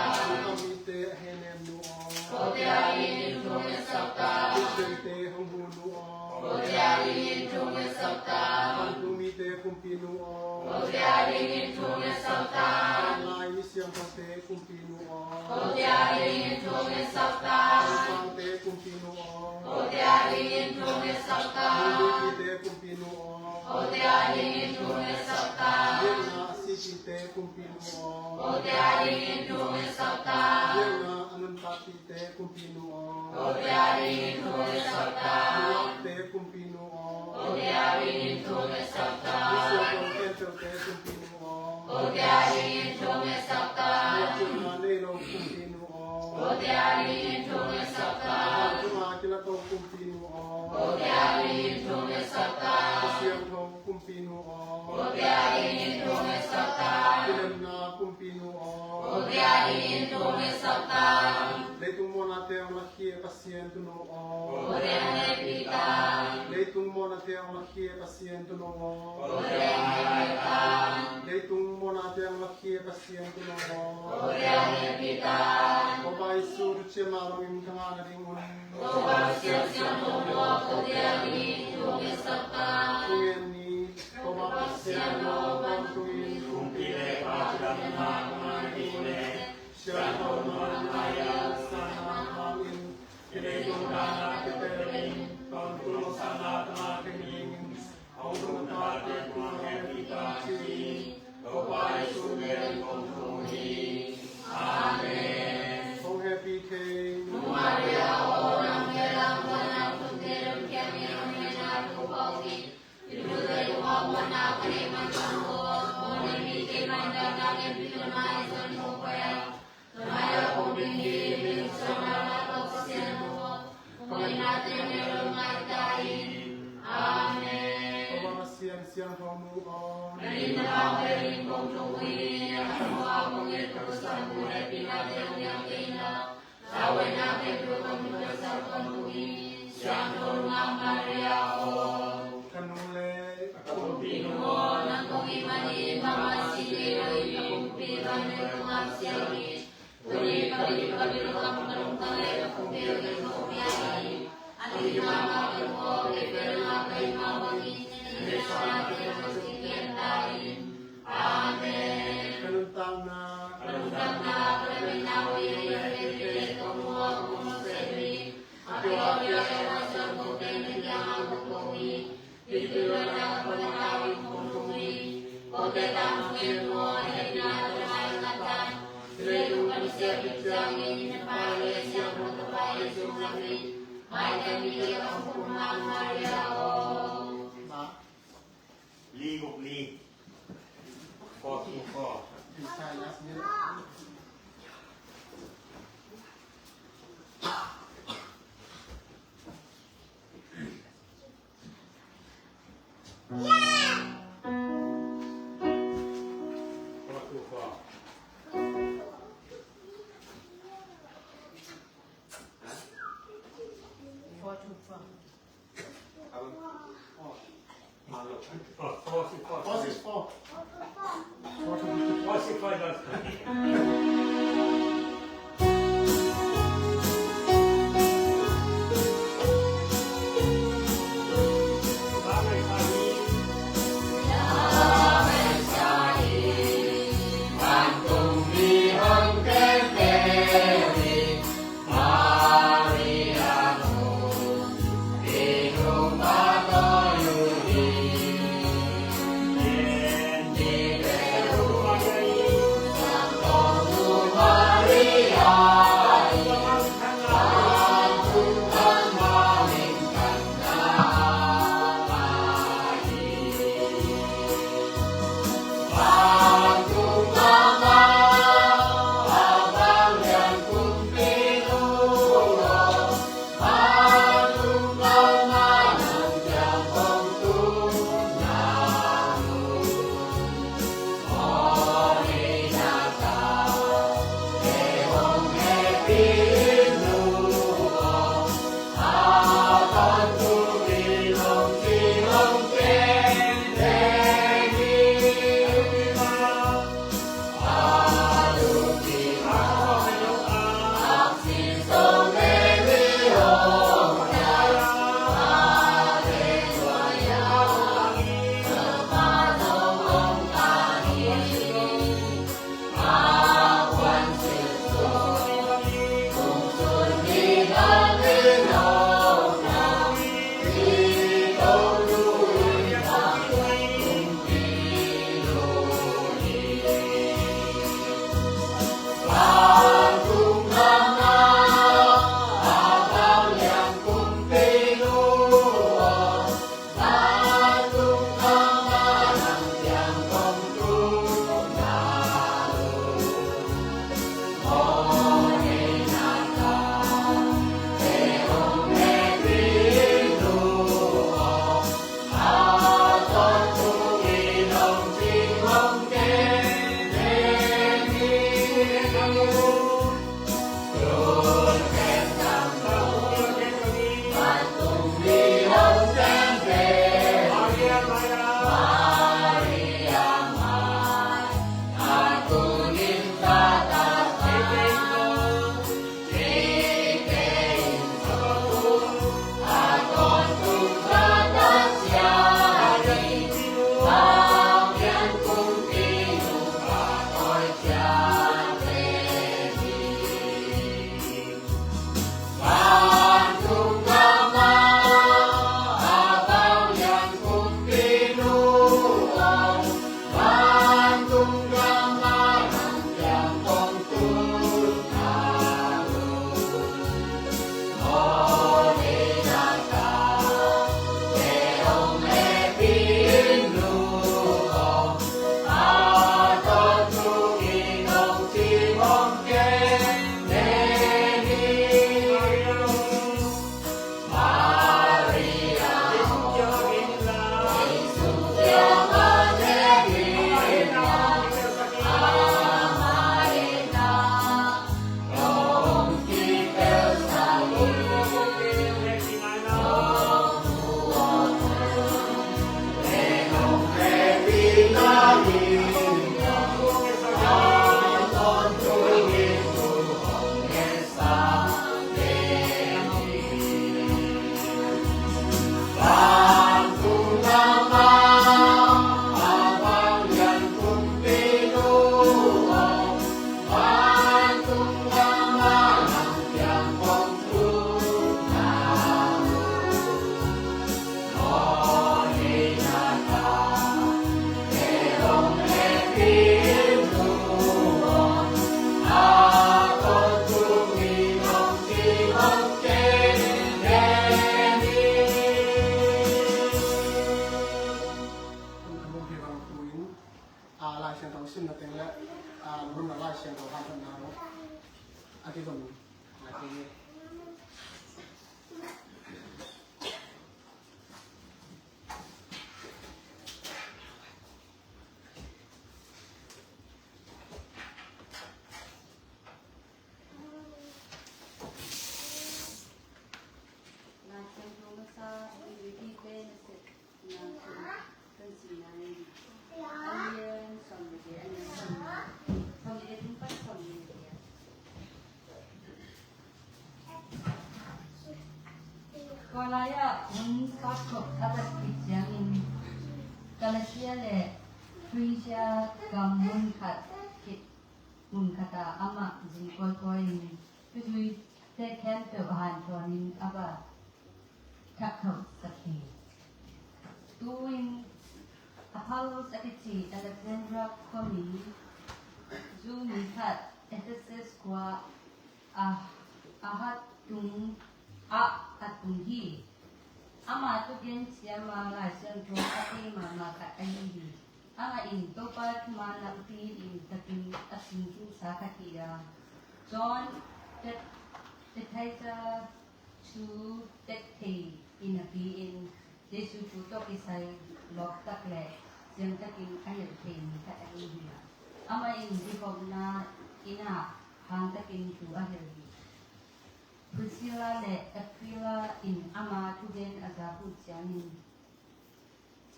Amite a henem nu aw. Kote adingin thungetsak ta. Suate hong bu nu aw. Kote adingin thungetsak ta. Vantung mite kumpi nu aw. Kote adingin thungetsak ta. Lai mi siangthote kumpi nu aw. Kote adingin thungetsak ta. Sangte kumpi nu aw. Kote adingin thungetsak ta. Mite kumpi nu aw. Kote adingin thungetsak ta. Yelna a sipite kumpi nu aw. Kote adingin thungetsak ta. Yelna a nuntakpite kumpi nu aw. Kote adingin thungetsak ta. Nungakte kumpi nu aw. Kote adingin thungetsak ta. Misiangtho khentelte kumpi nu aw. Kote adingin thungetsak ta. Misiangtho nei lo kumpi nu aw. Kote adingin thungetsak ta. Vantung a kilato kumpi nu aw. Kote adingin thungetsak ta. Siangtho kumpi nu aw. Kote adingin thungetsak ta. Kilemna kumpi nu aw. Kote adingin thungetsak ta. Leitung mawhnate hong lakhia Pasian tunu aw. Kote hong hehpih ta. Leitung mawhnate hong lakhia Pasian tunu aw. Kote hong hehpih ta. Leitung mawhnate hong lakhia Pasian tunu aw. Kote hong hehpih ta. Topa Jesu, thuciam a dongin ka ngah nadingun. Topa Pasian siangtho aw, kote adingin thungetsak ta. Thungen ni. Topa Pasian aw, kong tungin kumpi le pa cidamna ka ngah nadingun le siangtho Nuan Maria sang hangin, i leitung dana kitel in, tawntung sangna tana kei ning, hong tung tate tungah hehpih ta ci. Topa Jesu min in kong thum hi. Amen. Kong hehpih kei. Maria aw, nang kiang ah muanna, thunte lungkiang in, hong muanna thu pau hi. Amen. Topa Pasian siangtho nu aw. Ka nu le ka pumpi nu aw. Nang kong it manin bangmah si ngei lo in, ka pumpi bang nang kong ngak siang hi. Tuni ka bil, ka bil, ka lungtang le ka pumpi uh kong pia hi. A dik mahmah ka nu aw, kei bel na ka hih mah bangin, na neihsa nate tawh kong kipia ta in. Amen. Ka nuntakna, ka nuntakna, ka lametna uh hi, ka nu aw, kong nusia hi. A pia, a pia, a pia, kote na kiangah kong ko hi. Hih thulu na ka pua na ka vun kong thum hi. Kote tang kong en uh aw, hehpihna tawh na ngai khat tan. Leitung kan siat khit ciangin na Pa le Siangtho Topa Jesu ngak in, maitam mite ka hong kum Maria aw. Li guk li. Four two four. Four two four. Four two four. Oh, four six four. Four six four. Four six four. Lai Siangtho simna teng le, ah, lungnopna Lai Siangtho hanthawnna ruang a kizom lai teng hi. Lai Siangtho masa, Philippite nasepna, kan simna hi. A lian sawm le giat, a neu sawm le giat, sawm le giat tung pan sawm le giat. Tua lai-ah hun sawt khop a tat khit ciangin Galatia le Phrygia gam mun khat khit, mun khatah amah zin kawikawi in, thuzuite khempeuh a hanthawnin a va thakkhauhsak hi. Tu-in Apollos a kici Alexandria khuami Jew mi khat Ephesus khua a, a hat tung ah a tung hi. Ama thugen ciama Lai Siangtho a thei mahmah khat ahi hi. Amah in Topa thuman lampi limtakin a simkhinsa khat hi a, John Baptist thu tek thei i napi-in Jesu thu tawh kisai lawptak le siangtakin a hilh thei mi khat ahi hi. Amah in biakkhopna inn ah hangtakin thu a hilh hi. Priscilla le Aquila in ama thugen a zak uh ciangin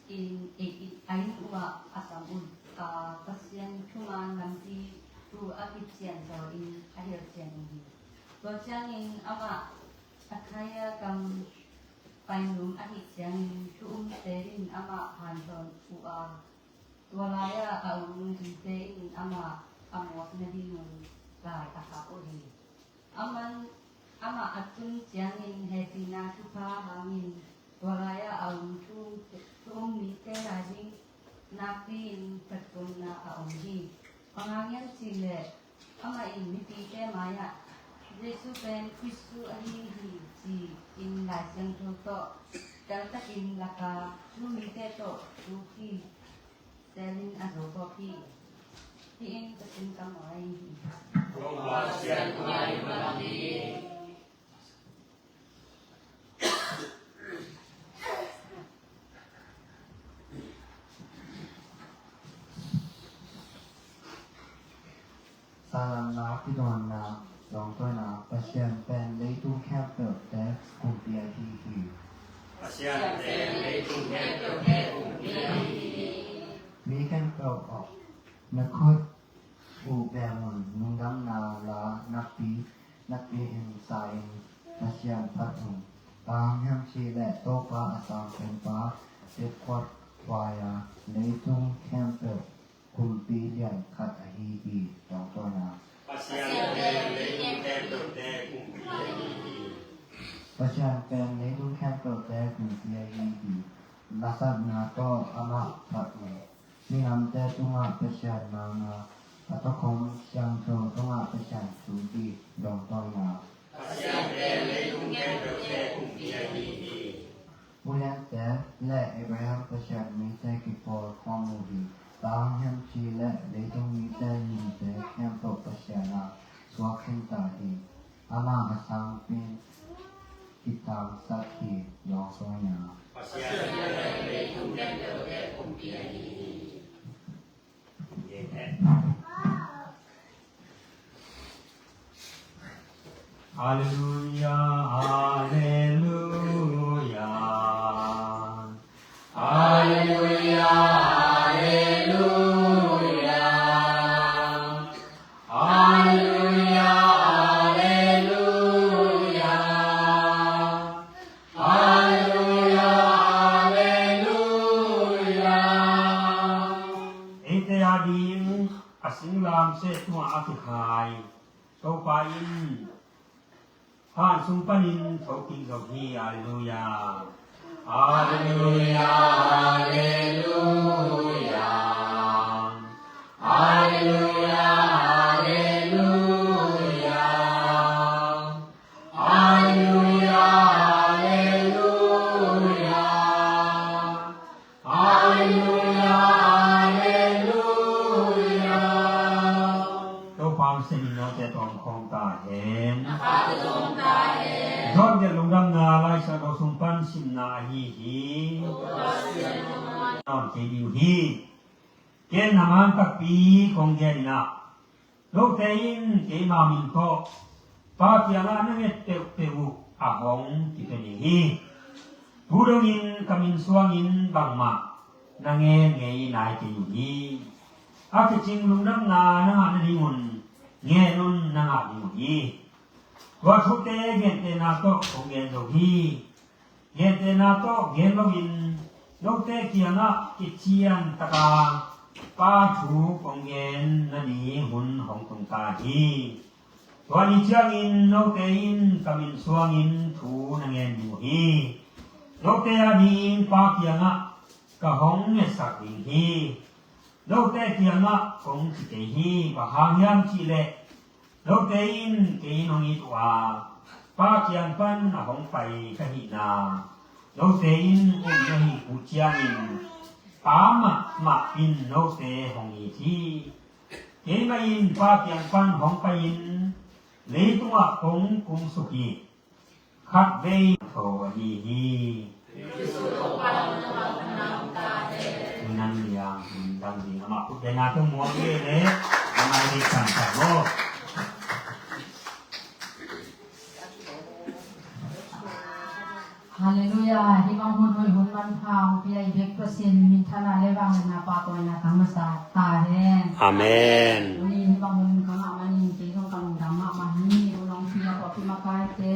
in, in, in a inn uh ah a sam uh a, Pasian thuman lampi thu a kician zawin a hilh cian uh hi. Tua ciangin amah Achaia gam pai nung ahih ciangin thu um tein amah hanthawn uh a, tua lai-ah a om mite in amah a mawk nadingun lai a khak uh hi. Aman, amah a tun ciangin hehpihna thupha hangin tua lai-ah a om thu, thu um mite lai ding nakpi-in phattuamna a om hi. Bang hang hiam cih leh amah in mipite mai-ah Jesu pen Khristu ahi hi ci-in Lai Siangtho tawh teltakin lak a, Jew mite tawh thu kiselin a zo khawk hi. Hih in Pasian kammal ahi hi. Salamna, kidawnna, dawngtawina. Pasian pen leitung khempeuhte kumpi ahi hi. Pasian pen leitung khempeuhte kumpi ahi hi. Mi khempeuh aw, na khut uh beng un, lungdamna la nakpi nakpi-in sa-in Pasian phat un. Bang hang hiam cih leh Topa a sang penpa depkhuat huai a, leitung khempeuh kumpi lian khat ahi hi. Dawngtawina. Pasian pen leitung khempeuhte kumpi ahi hi. Pasian pen leitung khempeuhte kumpi ahi hi. Lasakna tawh amah phat un. Minamte tungah Pasian nanga, a tukhom siangtho tungah Pasian thu hi. Dawngtawina. Pasian pen leitung khempeuhte kumpi ahi hi. Uliante le Abraham Pasian mite kipawl khawm uh hi. Bang hang hiam cih leh leitung mite nunte khempeuh Pasian a suak khinta hi. Amah a sangpen kitangsak hi. Dawngtawina. Pasian pen leitung khempeuhte kumpi ahi hi. Alleluia, alleluia. Alleluia, alleluia. Alleluia, alleluia. Alleluia, alleluia. Eite ading a singlamseh tungah a kikhai Topa in han sung panin thokik zo hi. Alleluia. Alleluia, alleluia. Alleluia, alleluia. Alleluia, alleluia. Alleluia, alleluia. Sian in note tawh om khawm ta hen. John gelh lungdamna Laisiangtho sung pan simna ahi hi. Nawn kei ding uh hi. Ken a man takpi kong gen in ah, note in keima min tawh Pa kiangah na nget peuhpeuh uh a hong kipia ding hi. Tu dongin ka min suangin bangmah na ngen ngei nai kei uh hi. A kicing lungdamna na ngah nadingun ngen un, na ngah ding uh hi. Tua thute gentehna tawh kong gen zo hi. Gentehna tawh gen loin note kiangah kician taka Pa thu kong gen nading hun hong tung ta hi. Tua ni ciangin note in ka min suangin thu na ngen ding uh hi. Note ading Pa kiangah ka hong ngetsak ding hi. Note kiangah kong ci kei hi. Bang hang hiam cihleh note in kei in hong it uh a, Pa kiang pan a hong pai ka hihna note in um na hih uh ciangin, Pa mahmah in note hong it hi. Keimah in Pa kiang pan hong pai-in leitungah kong kumsuk hi. Khatvei tho ahi hi. Nan liang in dang ding amah khut bengna tong muang hi le amah hi kan kan mo. Halleluiah. Hih bang hun hoih hun manpha hong pia i bek Pasian minthanna le vangliatna pahtawina tang masa ta hen. Amen. Tuni hih bang hun ka ngah manin kei zong ka lungdam mahmah hi. U Nong Pi a pawlpi makaite,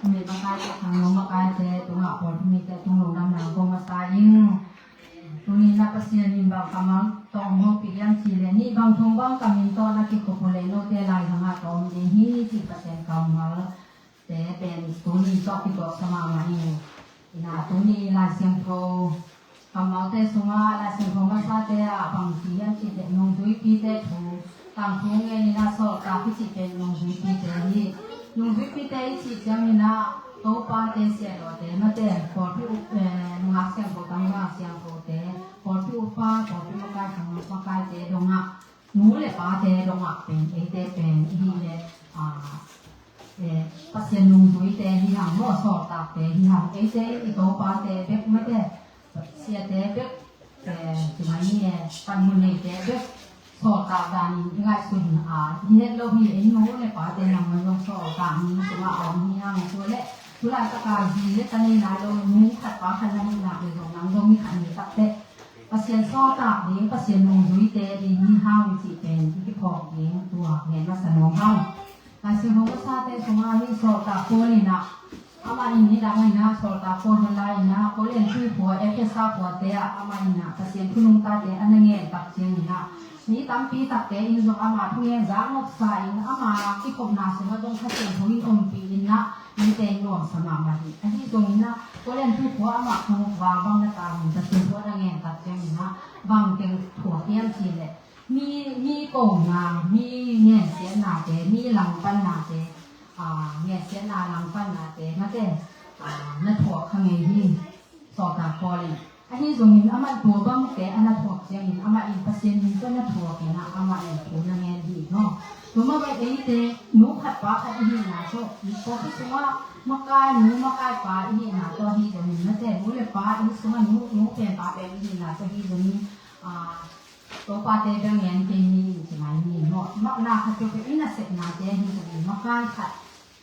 numei makaite, khangno makaite tungah pawlpi mite tung lungdamna ko masa ing. Tuni na Pasian in bang kammal tawh hong hopih hiam cihleh, nih bang thong bang ka min tawh na kikhop uh leh note lai zangah ka om ding hi cih Pasian kammal te pen tuni tawh kituaksa mahmah hi. Ina tuni Lai Siangtho kammalte sungah Lai Siangtho masate ah bang ci hiam cihleh nungzuipite thu, tangthu ngen ina sawltak i cih pen nungzuipite hi. Nungzuipite i cih ciangin ah topate, sialawte, mate, pawlpi u, eh, nungak siangtho, tangval siangthote, pawlpi upa, pawlpi makai, khangno makaite dongah, nu le pate dongah pen eite pen i hih leh, ah, eh, Pasian nungzuite hi hang maw, sawltakte hi hang. Eite i topate bek mate, siate bek, eh, ci mai ni, eh, panmun neite bek sawltak danin i ngaihsun a, i het lo hi. Ei nu le pate nangawn zong sawltak ni sungah a om hi hang. Tua leh tulaitak a zi le ta nei nai lo, nu khat pa khat na hih nak leh zong nang zong ni khat ni tak teh Pasian sawltak ding, Pasian nungzuite ding hi hang cih pen i kiphawk ding tua ngen masa nuam hang. Lai Siangtho masate sungah hih sawltak Paul in ah, amah in nidang in ah, sawltak Paul hun lai in ah, Korin tuikhua, Efesa khuate ah amah in ah Pasian thu nungtate a na ngen tak ciangin ah, mi tampi takte in zong amah thugen zak nopsa in, ama kikhopna sungah zong Kha Siangtho in ompih in ah, mite in nuamsa mahmah hi. Ahi zongin ah, Korin tuikhua amah khangno val bang na tangin Pasian thu a na ngen tak ciangin ah, bang teng thuak hiam cihleh, mi, mi kona, mi ngensiatnate, mi langpannate, ah, ngensiatna langpannate, mate, ah, na thuak kha ngei hi, sawltak Paul in. Ahi zongin amah tua bangte a na thuak ciangin amah in Pasian min tawh na thuak in ah, amah in thu na ngen hi maw. Tua mah bang eite nu khat pa khat i hihna tawh, pawlpi sungah makai nu makai pa i hihna tawh hi zongin, mate, nu le pa i sungah nu, nu pen pa pen i hihna tawh hi zongin, ah, topate bel ngen kei ni ci mai ni maw. Mah na khat peuhpeuh i nasepnate hi zongin, makai khat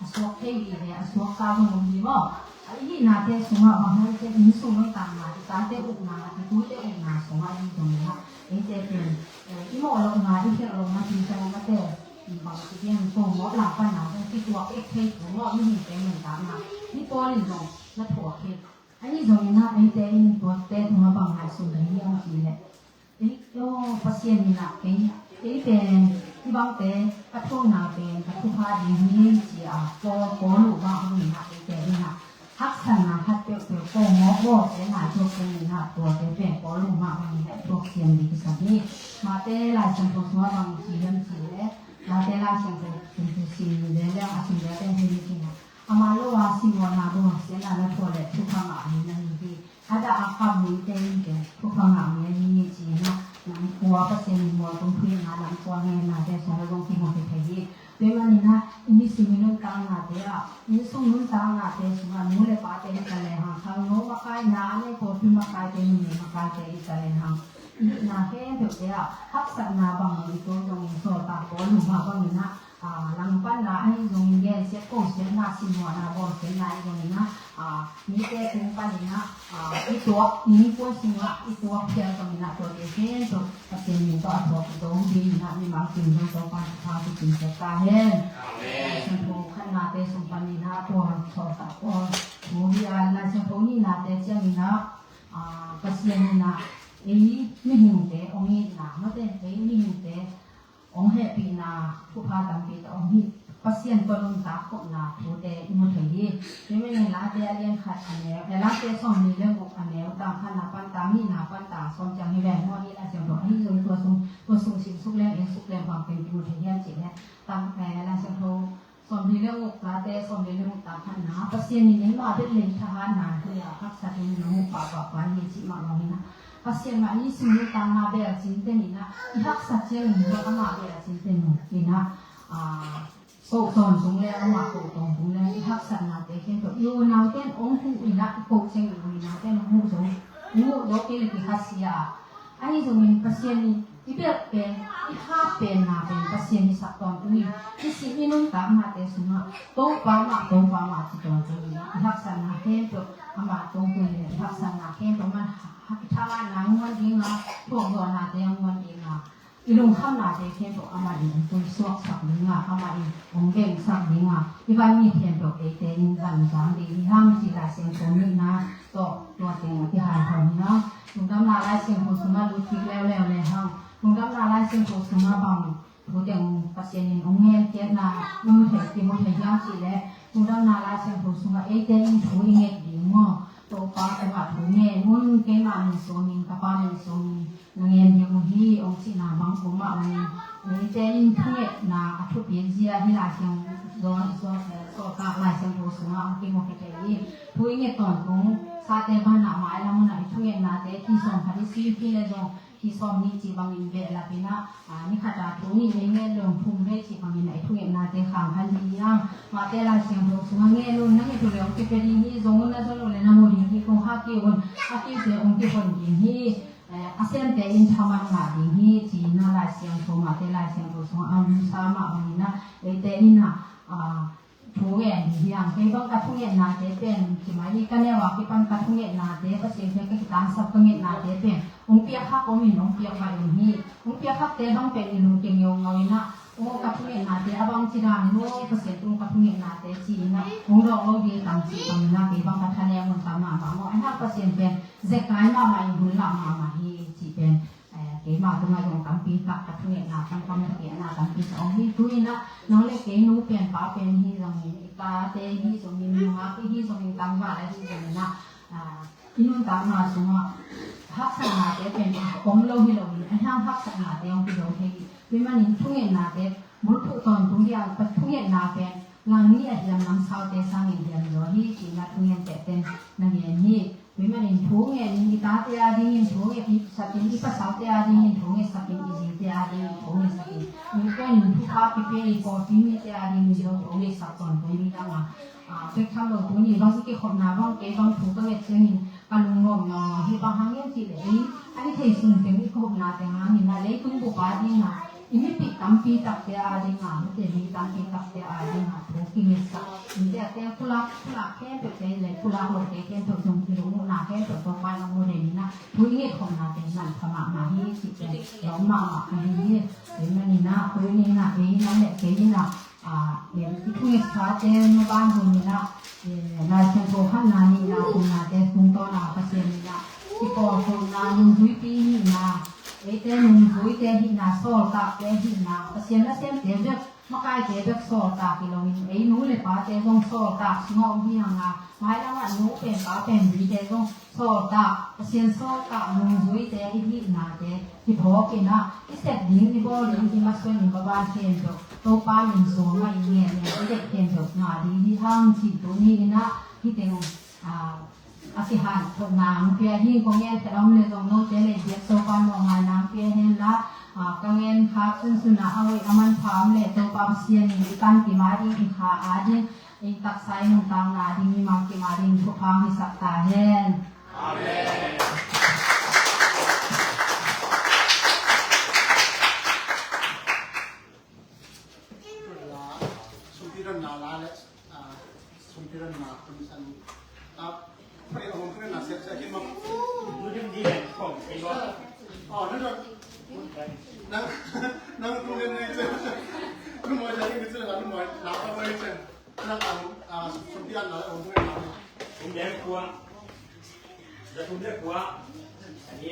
a suak thei hi le a suak kha zong om hi maw. A i hihnate sungah bang hiam cih leh inn sung nuntakna, i tate ukna, i tute ukna sungah hi zongin ah, eite pen, eh, i mawh lohna, i khialh lohna, i khialh lohna te, i bang ci hiam, ko mawh langpanna zong kituak ek thei thu maw, mihingte nuntakna. Hih Paul in zong na thuak hi. Ahi zongin ah eite in tuate tungah bang ngaihsun ding hiam cih leh, ei, aw, Pasian in ah kei, kei pen hih bangte ka thuakna pen ka thupha ding hi ci-a ko, ko luh mah bangin ah eite in ah haksatna khat peuhpeuh ko mawk mawk te nai tuak ciangin ah tuate pen ko luh mah bangin ah tuak siam ding kisam hi. Mate Lai Siangtho sungah bang ci hiam cih leh, Mate Lai Siangtho sung sim leh leng a sim leh leng hi ni ci-in ah, amah lo a simawhna buang siatna na thuak leh thupha ngah mi na hi hi. A dah a kham mite in pen thupha ngah mi ahi hi ci-in ah, Lam kua Pasian in mual tung phuina, lam kua ngenna te sungah zong kimu thei hi. Tua ahih manin ah, i nisim i nuntakna te ah, innsung nuntakna te sungah nu le pa te hi ta lehang, khangno makai, na a nei pawlpi makai te, numei makai te hi ta lehang, i hihna khempeuh te ah haksatna bang i tuak zongin, sawltak Paul in bang bangin ah, ah, langpanna ahi zongin, gensiat kosiatna, simmawhna bawlsiatna ahi zongin ah, ah, mite tung panin ah, ah, i tuak, i innkuan sungah i tuak phial zongin ah, tuate khempeuh Pasian min tawh a thuak i Zo dingin ah, mimal kim zong Topa thupha kicing sak ta hen. Amen. Siangtho khatnate sung panin ah, tua sawltak Paul thu hi a, Lai Siangtho nihnate ciangin ah, ah, Pasian in ah ei mihingte hong itna, mate, ei mihingte hong hehpihna thupha tampi tawh hong hi. Pasian tawh nuntak khopna thute i mu thei hi. Tua ahih manin Late a lian khat a neu, eh, Late sawmli le guk a neu, tang khatna pan tang nihna pan tang sawm ciang hi ve maw, i Lai Siangtho ahi zong tua sung, tua sung sim suk leng, en suk leng bang pen kimu thei hiam cih leh, tang, eh, Lai Siangtho sawmli le guk, Late sawmli le guk, tang khatna, Pasian in eimah bek leh i thahatna hi a, haksat in nong mu pahpah pai hi cih mah bangin ah, Pasian mah i nisim nuntakna bel cinte ni in ah, i haksat ciangin zong amah bel cinte ni in ah, ah, ko tawntung leng, amah ko tawntung leng, i haksatnate khempeuh i unaute in hong huh in ah, i ko ciangin i unaute in hong huh zo, hong huh zo kei leh kikhasia. Ahi zongin Pasian in i belh pen, i hap penna pen Pasian i sak tawntung hi. I sih i nuntaknate sungah Topa mah, Topa mah ci tawntung hi. I haksatna khempeuh amah tawntung hi. I haksatna khempeuh amah, i thahatna a nguan ding a, thuakzawhnate a nguan ding a, i lungkhamnate khempeuh amah in hong puisuaksak ding a, amah in hong vengsak ding a, i van mi khempeuh eite in vanzang ding hi hang ci Lai Siangtho nihna tawh tua teng a kihanthawn hi hang. Lungdamna Lai Siangtho sungah lut kik leuleu le hang. Lungdamna Lai Siangtho sungah bang thu teng Pasian in hong ngen khiatna i mu thei, i mu thei hiam cih leh, Lungdamna Lai Siangtho sungah eite in thu i nget ding maw? Topa tungah thu ngen un, keimah min suangin, ka Pa min suangin na ngen ding uh hi, hong cihna bang om mah bangin, eite in thungetna a thupi zia hi Lai Siangtho, Lai Siangtho sungah hong kimu thei hi. Thu i nget tawntung sate banah mailam hunah i thungetnate, khi sawm khat i si hi leh zong, khi sawm nih cih bangin behlap in ah, ah, ni khat a thu nih vei ngen leh thum vei cih bangin ah i thungetnate khang kha ding hi hang. Mate Lai Siangtho sungah ngen un, na nget uh leh hong kipia ding hi, zong un, na zon uh leh na mu ding hi, kong khak kei un, a kiute hong kihon ding hi, eh, a semte in thaman ngah ding hi, ci-in ah Lai Siangtho, Mate Lai Siangtho sungah a musa mah bangin ah, eite in ah, ah, thu ngen ding hi hang. Kei bang ka thungetnate pen, ci mai hi, ka neu a kipan ka thungetnate, Pasian kiang ka kitangsap ka ngetnate pen, hong piak khak om in, hong piak baih om hi. Hong piak khakte bang pen i lungkia ngeungau in ah, aw, ka thungetnate a bangci dan in aw, Pasian tung ka thungetnate ci-in ah, hong dawng lo ding tam cih bangin ah, kei bang ka thanem un tam mahmah maw. Ahi hang Pasian pen zekai mahmah in, hun lah mahmah hi cih pen, eh, keimah tungah zong tampi tak ka thungetna, kam kam ka piakna tampi tak om hi. Tu-in ah nang le kei nu pen pa pen hi zongin, i tate hi zongin, nungak hi zongin, tangval ahi zongin ah, ah, i nuntakna sungah haksatnate pen om lo hi lo in, ahi hang haksatnate hong kizo thei hi. Tua ahih manin thungetnate bulphuh tawntung ding a, thungetna pen lang nih a hiam, lamsaute sangin hiam zaw hi, ci-in ah thungentehte in na ngen hi. Tua ahih manin thu ngenin, i tate a dingin thu ngetsak in, i pasalte a dingin thu ngetsak in, i zite a dingin thu ngetsak in, innkuan in thupha kipia i pawlpi mite a dingin zong thu ngetsak tawntung ding hi hang a, ah, bek tham lo tuni bang i kikhopna bang, kei bang thu ka nget ciangin ka lungnuam ngaungau hi. Bang hang hiam cih leh ei a hi thei sung teng, i kikhopna teng hangin ah leitung bup a ding a, i mipih tampi takte a ding a, mite mi tampi takte a ding a thu kingetsak, mite a teng pulak, pulak khempeuhte le pulak lote khempeuh zong i lungmuhna khempeuh Topa in hong mu den in ah, thu i ngetkhopna teng manpha mahmah hi cihte lawm mahmah ka hi hi. Tua ahih manin ah tuni in ah ei nang le kei in ah, ah, i thungetsate maban hun in ah, eh, Lai Siangtho khatna, nihna, thumnate tungtawn a Pasian in ah i pawlkholhna, nungzuipi nihna, eite nungzuite hihna, sawltakte hihna, Pasian nasemte bek, makaite bek sawltak hi loin, ei nu le pate zong sawltak sungah om hi hang a, mailam ah nu pen pa pen zite zong sawltak, Pasian sawltak nungzuite i hihnate kiphawk in ah, i sep ding, i bawl ding, i masuan, i maban khempeuh Topa min suang mah i ngen in, i deih khempeuh ngah ding hi hang cih tuni in ah, hih teng, ah, A kihanthawn nang pia hi. Kong gen khat om le zong note le biak Topa mawh ngai nang pia hen la, a, ka gen khak sunsun a a hoih a manpha om le Topa Pasian in i pan kim a ding, i kha a ding, i taksa i nuntakna a ding, i mang kim a ding thupha hong hisak ta hen. Amen. Sumpi donna la le, ah, sumpi donna kun san, ah, pray om kun na sep sep kin ma. Lu jum di le kong kin ma. Oh, lu jum. Nang, nang tu le ne se. Lu mo ja ni se, lu mo la ka mo se. Nang, ah, sumpi donna la om kun na. Tum le kua. Ja tum le kua. Ani.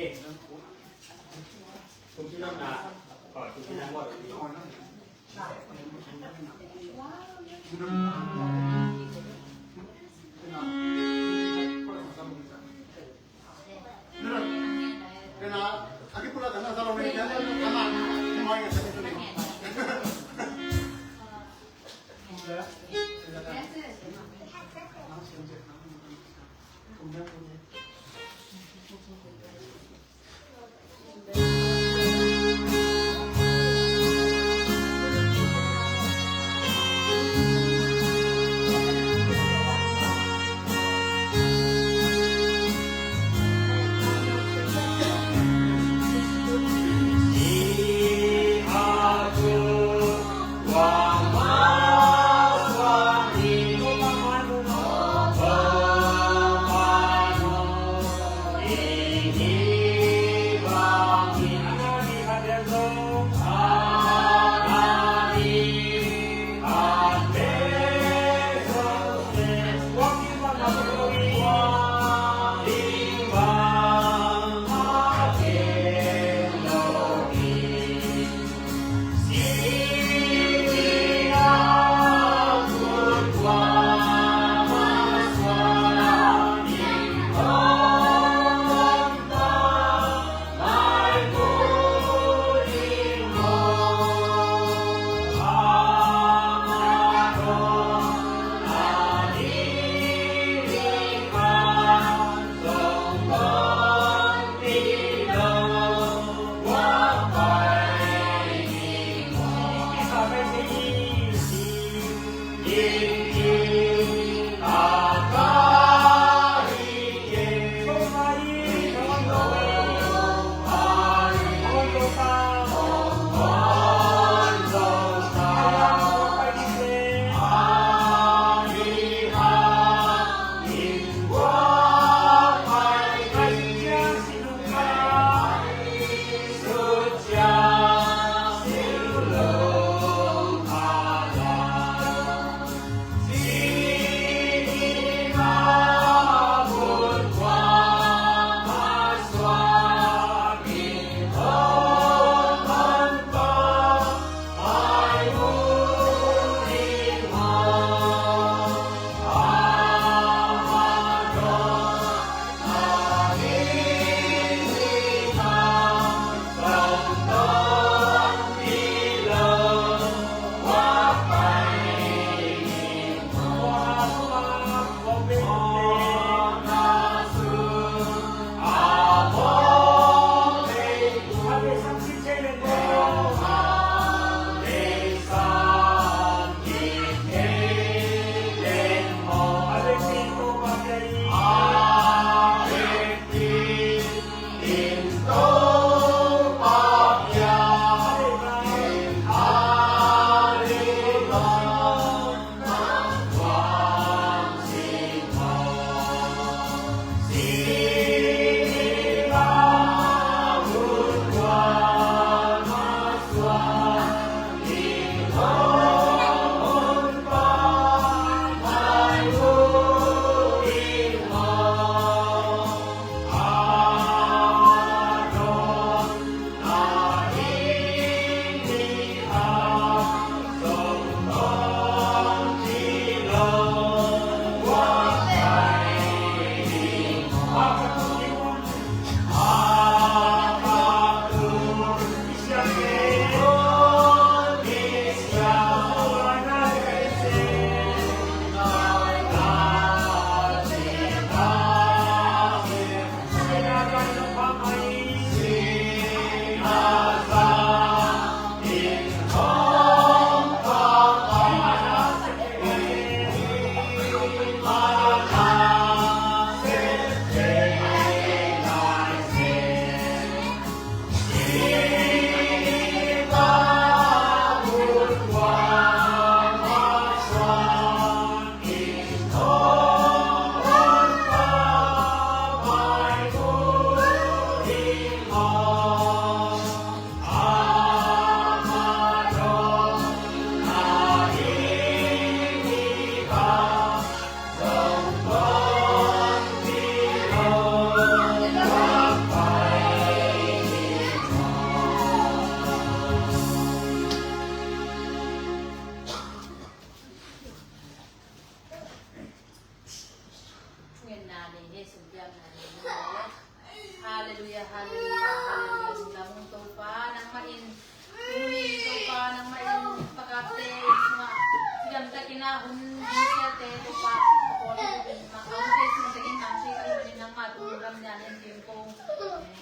Hun ding siate Topa, ka pawl in mah, a hun thei sung tengin nang thei ka lungdam, nangmah tung lungdam nia len kim kong.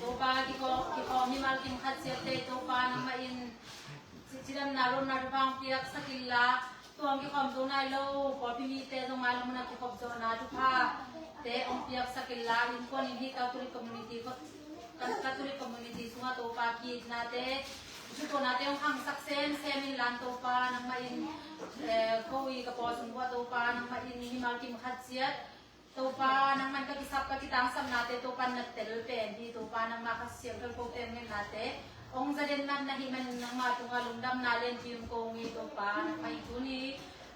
Topa, kikhawm, kikhawm mimal kim khat siate Topa, nangmah in ci-, cidamna, lawmna thupha hong piaksak inla, tua hong kikhawm zo nai lo pawlpi mite zong mailam hun a kikhop zawhna thuphate hong piaksak inla, innkuan in hih Catholic community, Catholic community sungah Topa, ki-itnate, thutuahnate hong khangsak semsem inla, Topa, nangmah in, eh, ko i ka pawl sung uah Topa, nangmah in mimal kim khat ciat Topa, nangmah in ka kisap, ka kitangsapnate Topa na tel pen hi. Topa, nangmah Kha Siangtho kote hong ngetnate hong zaden nat na hih manin nangmah tungah lungdamna lianpi hong ko hi. Topa, nangmah in tuni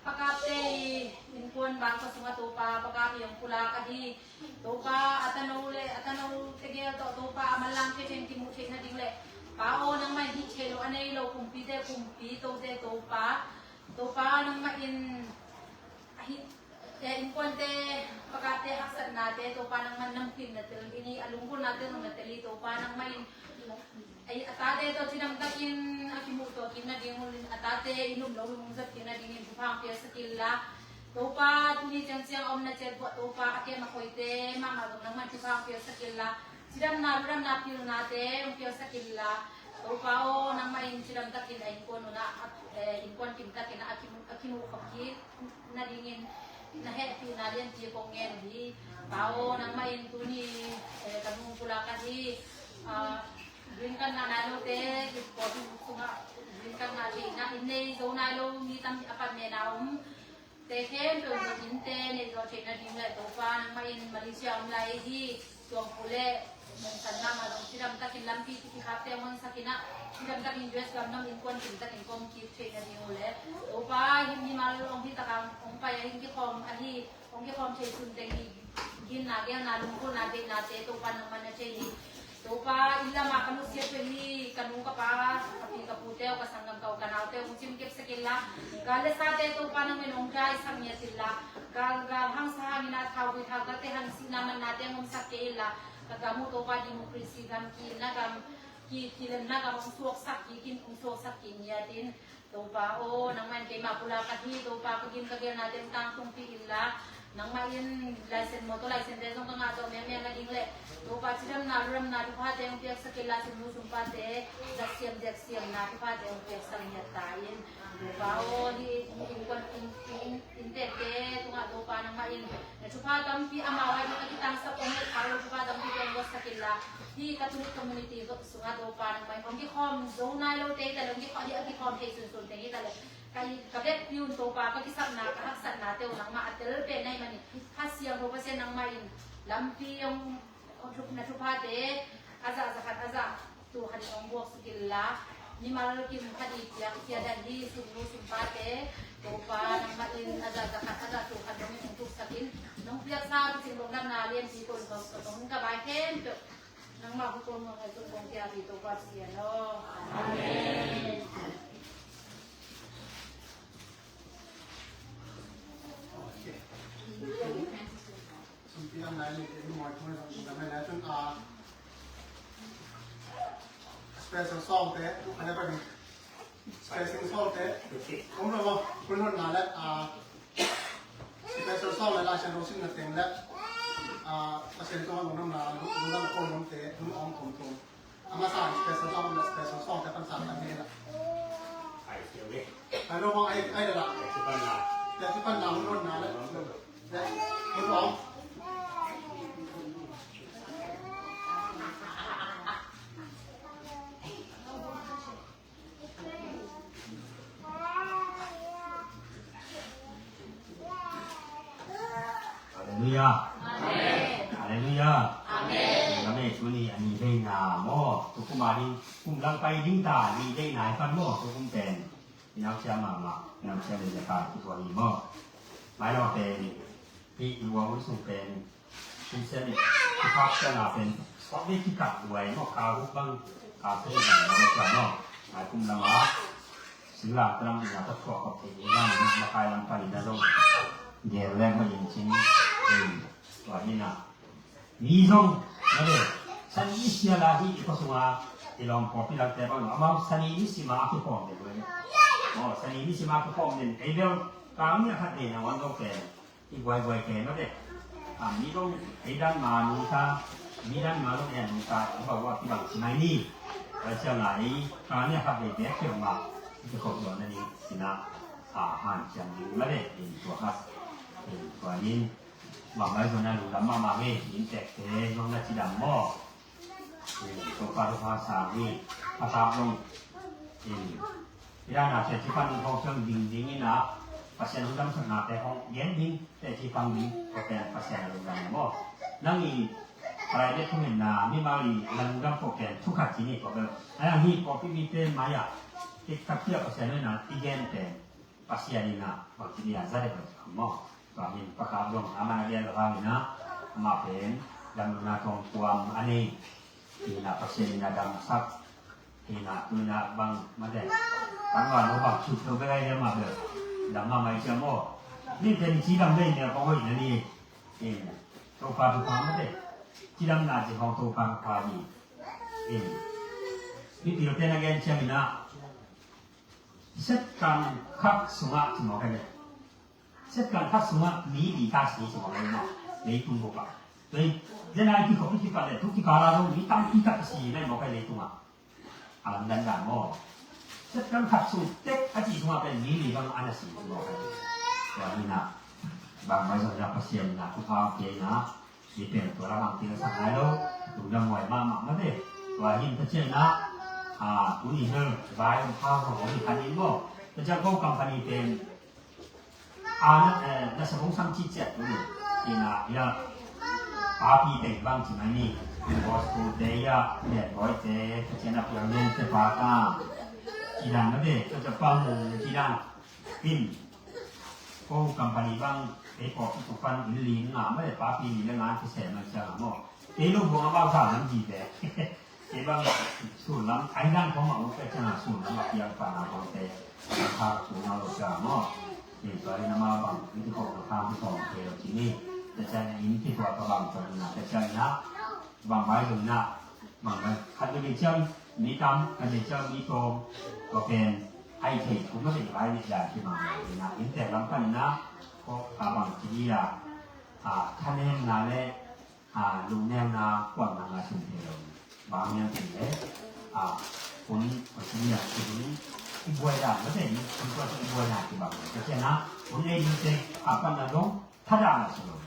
Pa Kapte i innkuan bang ka sungah Topa, Pa Kap i hong pulak ahi. Topa, a tano le a tano tegel tawh Topa, a manlang thei thei in kimuh theih nading le, Pa aw, nangmah in hih theih loh a nei lo kumpite kumpi, Tote Topa, Topa, nangmah in ahi, eh, innkuante, Pa Kapte haksatnate Topa, nangmah in nampin na tel ding hi, a lunggulhnate zong na tel hi. Topa, nangmah in, eh, a tate tawh cidamtakin a kimuh tuah kik nading un, a tate i lum lo lum hong zat kik nadingin thupha hong piaksak inla, Topa, tuni ciangciang a omna ciat uah Topa, a kem a khoite mahmah zong nangmah in thupha hong piaksak inla, cidamna, lungdamna pilnate hong piaksak inla, Topa aw, nangmah in cidamtakin a innkuan unah, a, eh, innkuan kimtakin a kimu-, a kimuh khop kik nadingin na hehpihna lianpi kong ngen hi. Pa aw, nangmah in tuni, eh, ka nu pulak ahi, ah, green card ngah nai lote, pawlpi sungah green card ngah theihna, inn nei zo nai lo mi tam, a pan mena om te khempeuh zong innte neih zawh theih nading le, Topa, nangmah in Malaysia om lai hi. Tuangpu le mongsan mahmah zong cidamtakin lampi kikhapte hong honsak inah, cidamtakin U S gam dong innkuan kimtakin ka om kik theih nading uh le, Topa, hih mimal hong hih takah hong pai a, hih kikhawm ahi, hong kikhawm thei sun teng hi. Ginna, gelna, lunggulhna, deihnate Topa, nangmah na thei hi. Topa, inn lamah ka nusiat uh hi, ka nu ka pa, ka pi ka pute uh, ka sanggam ka u ka naute uh hong cimkepsak inla, gal le sate Topa, nangmah in hong daisak ngiat inla, gal, gal hangsa hangin a, thauvui thaugalte hang, sihna mannate hong omsak kei inla, ka gam uh Topa, democracy gam, ki-itna gam, ki, kilemna gam hong suaksak kik in, hong suaksak kik ngiat in. Topa aw, nangmah in keima pulak ka hi. Topa, ka gim ka gelnate hong tangtungpih inla, nangmah in license, motor license te zong ka ngah zawh mengmeng nading le, Topa, cidamna, lungdamna thuphate hong piaksak inla, sumnu sumpate zat siam, diak siamna thuphate hong piaksak ngiat ta in. Topa aw, hih innkuan, inn, inn, inntekte tungah Topa, nangmah in na thupha tampi, amau a ding a kitangsap om le, thupha tampi hong guatsak inla, hih Catholic community sungah Topa, nangmah in hong kikhawm zo nai lote hi ta le, hong kikhawm, hih a kikhawm thei sunsun teng hi ta le, ka, ka vekpi un Topa, ka kisapna, ka haksatnate uh nangmah a tel pen na hih manin, Kha Siangtho Pasian nangmah in lampi hong, na thuphate a zah, za khat a zah tul khat in hong buaksuk inla, mimal kim khat i piak ciat ahi sumnu sumpate Topa, nangmah in a zah, za khat a zah tul khat dongin hong tuksak in, nong piaksa kicing lungdamna lianpi ko in hong, hong ka vai khempeuh nangmah hukum hong ngaihsun kong pia hi, Topa Pasian aw. Amen. Sumpi lam lai ni te, mawi mawi zong lam lai lai tun, ah, special song te, tu kane pa ni. Special song te. Kong lo mo, kun hon na le, ah, special song le la sian lo sin na teng le, ah, Pasian tu hon lo na, lo, lo na ko lo te, lo ong kom kom. Ama sa special song, special song te pan sa ta ni la. Ai, siu ni. Ai lo mo, ai, ai la. Te si pan na. Te si pan na, hon hon na le. Te, hon hon. Halleluiah. Amen. Halleluiah. Amen. Amen. Tuni a ni veina maw. Tukum a ding, kum lang pai ding ta, ni veina i pan maw. Tukum pen. Inau sia mahmah, inau sia le le ka kituak hi maw. Mai lo pen. Pi i wa un sung pen. Pi sia ni. Pi kap sia na pen. Kok ni pi kap duai maw. Ka guk bang. Ka sia ni bang. Ka guk bang maw. Mai kum lang a. Sila telang ina ta thuak kop te ina, ina makai lam pan ina zong. Gel leng ma yin chin. Ei, tua hi na. Mi zong, na le, sani i sia la hi i ko sunga, i lawm pawlpi lam te bang lo. Amau sani i sima a kikhawm den lo. Oh, sani i sima a kikhawm den. Kei bel, Kang ni a khat nei na wan lo pen i guai guai ke mate. A mi dong ei dan ma nungta, mi dan ma dong ei nungta, i bau a kibang si mai ni. Tua ciang a ei kang ni a khat nei bek ke ma i kikhop lo na ni sina. A han ciang ni mate in tua khat in tua in. Bang mai zong na lungdam mahmah ve, inntekte zong na cidam maw? Topa Topa sang hi. A tap zong hi. Hi dan a teci pan hong ciang ding ding in a Pasian lungdam saknate hong gen ding, teci pan ding ko pen Pasian a lungdam maw? Nang i private thungen na mimal i na lungdam ko pen thu khat ci ni ko bel. A hi ko pi mi pen mai a. Kik khat kia Pasian na i gen pen Pasian in a bangci ni a za deuh bang ci kham maw? Tua hi in Pakhat zong a man a gen lo hang in a, amah pen damloona tawm kuam a nei hi in a, Pasian in a damsak hi in a, tu in a bang mate. Kan van lo bang sut lo bek a hi amah bel dam mahmah hi ciam aw. Ni pen cidam dei in a kong hoih na ni. Hi in Topa Topa mate. Cidamna ci khawng Topa Topa hi. Hi in mipil pen a gen ciam in a, second khat sungah ci mawk a hi. Second khat sungah mi li ta si ci mawk a hi maw? Leitung bup ah. Tua hi, zen a i kikhop i kipat leh tu kikal a zong mi tampi tak si na hi mawk a hi leitung ah. A lam dandan maw? Second khat sung tek a cih sungah pen mi li bang a na si ci mawk a hi. Tua hi in a, bang mai zong in a Pasian in a thupha hong pia in a, hi pen tua lam hong pia sak nai lo, lungdam huai mahmah mate. Tua hi in tua ciang in a, a, tuni hel vai hong pha hong hong hi khan in maw? Tua ciang ko company pen a na, eh, na sa hong sam cih ciat tuni hi in a, hi a, papi teng bang ci mai ni. Boss tu te hi a, net boy te, tua ciang a piang nen te pa ta. Ci dan mate, tua ciang pa mung ci dan. In ko company bang ei pawlpi tuk pan in li nga mah le papi li le nga kisem a ciang a maw? Ei lo buang a bang sa lam ji te. Ei bang sun lam ai dan ko ma u pe ciang a sun lam a piang pan a bang te. Ka ka ku na lo ciang a maw? Ei tua in a ma bang in ti ko ka ka ti ko te lo ci ni. Te ciang in ti ko ka bang tua na te ciang na. Bang mai zong na, bang mai khat vei ciang mi tam, khat vei ciang mi tawm, tua pen ai thei kum a vei vai vei dan kimang lo hi na, inntek lam pan na, ko a bang ci hi a, a, thanemna le, a, lungnemna kuamna nga sim thei lo. Bang hiam cih leh, a, hun, ko ci hi a, hun i buai dan, mate ni, hun tua ci i buai dan kibang lo. Ka ci a na, hun ei ding te, a pan na dong, thadah na si lo.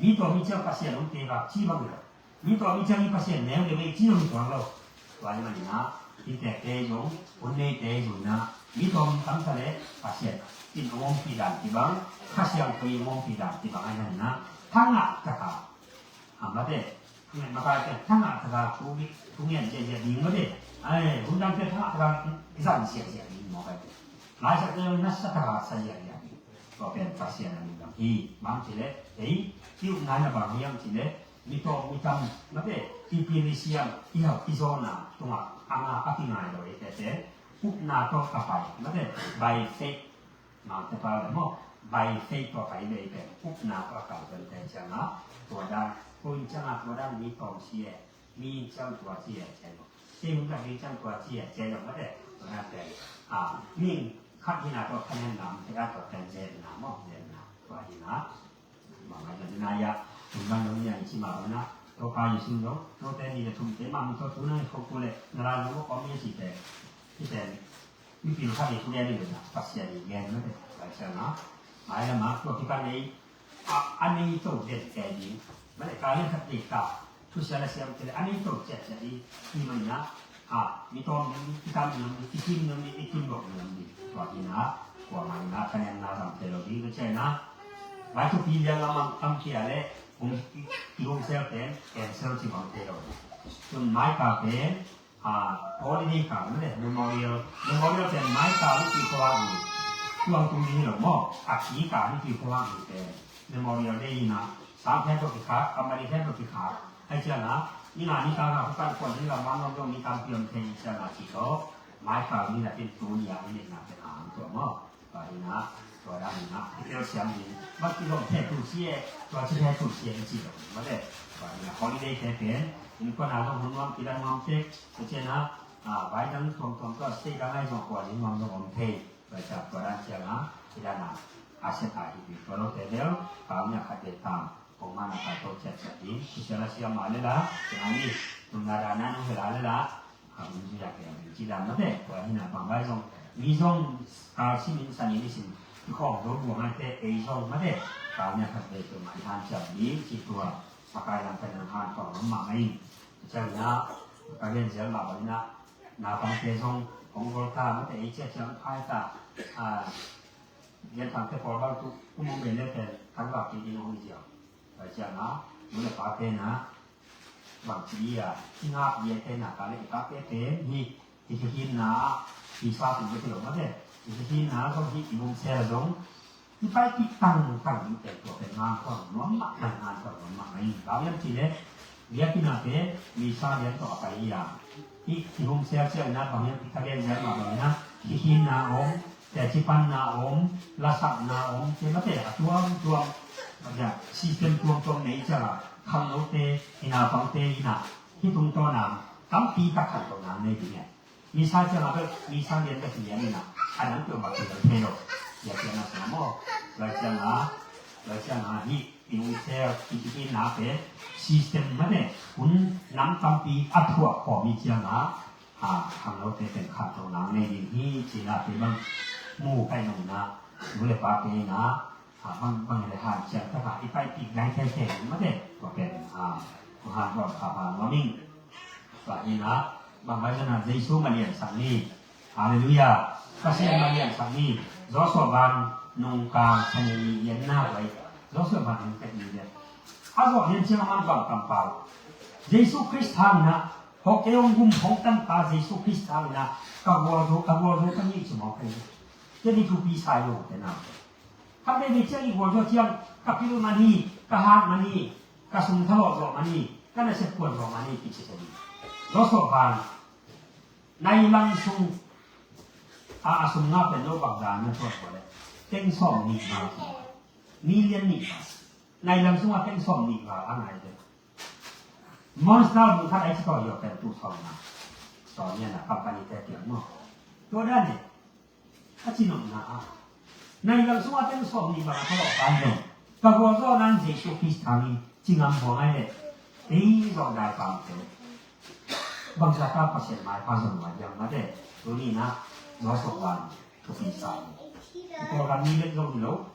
Mi tawm mi ciang Pasian hong te bak ci bang lo. Mi tawm mi ciang i Pasian neu deuh ei ci zong hi tuan lo. Tua hi manin ah, inntekte zong, hun neite zong in ah, mi tawm mi tam ta leh Pasian in hong ompih dan kibang, Kha Siangtho in hong ompih dan kibang ahi manin ah, thangah taka, a mate, makaite thangah taka thu ngen ziahziah ding mate. Ai, hun dangte thangah taka zan ziahziah ding mawk ahi. Laisakte zong nasa taka sa ziahziah ding. Tua pen Pasian a lungdam hi. Bang ci leh, ei, i upna in a bang hiam ci leh, mi tawm mi tam, mate, i pi mi siam, i hau, i zawna tungah a nga a kingai lo ei tete, upna tawh a pai, mate, by faith, na te pa le maw, by faith tawh a pai ve ei pen, upna tawh a pai pen te ciang a, tua dan, ko in ciang a tua dan mi tawm si e, mi in ciang tua ci e, ciang lo. Kei hun tak mi ciang tua ci e, ciang lo, mate, tua dan pen, a, mi in khat hi na tawh thanem lam, te a tawh pen zen na maw, zen na, tua hi na. Bang a zan na ya, bang lo ni a ci ma na, to pa Jesu lo, to te ni le thum te ma mi to tu na ko ku le, na la lo ko mi si te, si te, mi pi lo ka ni ku le ni na, Pasian ni gen na te, lai sa na, mai la ma, ko pi ka nei, a, a nei to den te ni, ma le ka le ka te ka, tu sia la siam te le, a nei to cia cia ni, ni ma ni na, a, mi tawm ni, mi tam ni, mi kim ni, mi kim bok ni, tua hi na, tua ma ni na, ka nen na zam te lo ni, ka cia na, Vai thupi lian lam ang, ang kia le, kung i, i hong sel pen, cancel ci bang te lo. Tun mai ka pen, a, holiday ka, mate, memorial, memorial pen mai ka lu ci ko a ni. Tuang tung di lo mo, a ki ka ni ci ko a ni pen. Memorial day na, sang pen to ki ka, kamari pen to ki ka. Ai cia na, ni na ni ka ka kan ko ni la man lo ni kan pion pen cia na ci to. Mai ka ni na pen tu ni a ni na pen ang to mo. Tua hi na, tua dan hi na, i tel siam ding. Bang ki lom phe tu si e, tua ci phe tu si e i ci lo. Mate, tua hi na, holiday te pen, innkuan a zong hun nuam, kidan nuam tek, tua ci na, a, vai dang tuamtuam tua state dang ai zong kua ding nuam zong om thei. Tua ci a tua dan ciang a, kidan a, A set a hi ding tua lote bel, pau nia khat ve ta, kong mana ka to ciat ciat ding, kisial a siam mah le la, tua ni, tumna dana nong hela le la, a hun zui a kei a ding ci dan mate, tua hi na bang bai zong, mi zong, a simin sanin i sin, i khawng do buang a te, ei zong mate, pau nia khat ve tua mah i han ciat ding, ci tua, a kai lam pen nang han khawng lam mah mai, ciang na, ka gen zial mah bang na, na bang te zong, kong gol ta, mate ei ciat ciang phai ta, a, Lian Thang te pawl bang tu, kum hong bei le pen, kan vak kik ding hong hi ziau. Tua ciang a, nu le pa te na, bang ci a, i ngap bia te na, ka le i pa te pen, hi, hi hi hin na, hi sa tu te lo ma te, hi hi hin na, zong hi, i bum sel zong, i pai kik tang, tang ding pen tua pen ngan khuang, nuam mah, ngan khuang, nuam mah, ngai, bang yam ci le, Biakinn ah te, misa lian tawh a pai hi a. Hih i hong sialsial na bang hiam, i ka lian lian mah bang hiam, kihinna om, teci panna om, lasakna om, te mate a tuamtuam, system tuamtuam nei ciang a, khangnote, i naupangte in a, hih tungtawn a, tampi tak khantohna nei ding e. Misa ciang a bel, misa lian bek lian in a, a dang peuhmah kidal thei lo. Tua ciang a sa maw, tua ciang a, tua ciang a hih, i hong sel, i kihinna pen, system mate, hun nam tampi a thuak khawm hi ciang a, a, khangnote pen khantohna nei ding hi, cih na pen bang, mu kai nong na, nu le pa pen na, a, bang, bang le han ciang tak a, i paipih ngai thei thei mate, tua pen, a, tua han tua kha pa nuam ing. Tua hi na, bang bai na Jesu maliansak ni. Halleluiah. Pasian maliansak ni. Joshua van nung kang kha ni ni lian na bai. Joshua van nung kha ni lian. A zawh lian ciang a man bang kampau. Jesu Khrist hang na, hong kei hong gum hong tangpa Jesu Khrist hang na, ka gualzo, ka gualzo ka ngih ci mawk kei. Kei ni thupi sai lo te na. Khat vei vei ciang i gualzo ciang, ka pil man hi, ka hat man hi, ka sum thalawh zawh man hi, ka nasep kuan zawh man hi, kici ta hi. Zawh sawh van, nai lang sung, a, a sum nga pen lo bang dan na tuat kua le, teng sawm nih val, million nih val, nai lang sung a teng sawm nih val a ngai pen. Monster bung khat ai ci tawh hi aw pen tu sawm na. Sawm nia na company te piang maw. Tua dan hi. A ci nopna ah, nai lam sungah teng sawm nih bang a thalawh pa hi lo. Ka gualzawhna in Jesu Khrist hangin ci ngam buang ai leh, ei zawh dai pamte. Bangzah ta Pasian maipha zong nuai hiam mate. Tuni na, zawh sawh van thupi sa hi. I Kawlgam mi bek zong hi lo.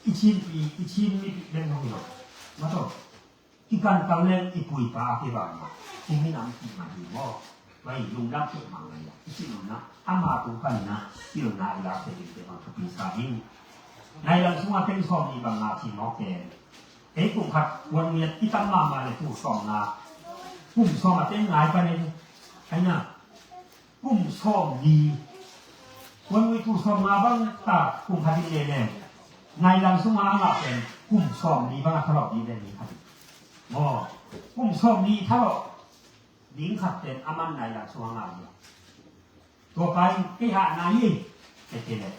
I Chinpi, i Chin mipih bek zong hi lo. Mataw. Kikantal leng i puipa a kivan mah, i minam kih mah hi maw? Vai lungdam keh mah ngai a, i cih nopna, ama tung panin a, i nopna i lak thei dingte bang thupi sa ding. Nai lam sungah teng sawm nih bang ngah ci mawk ken. Ei kum khat, wan ngiat i tam mahmah le pu sawm ngah. Kum sawm a teng ngai panin, ai na, kum sawm li. Wan ngiat pu sawm ngah bang ta, kum khat in le le. Nai lam sungah a ngah pen, kum sawm li bang a thalawh li le li khat. Maw, kum sawm li thalawh ding khat pen a man nai lam sungah ngah hi. Tua pa in kei hah nai hi, kei kei le.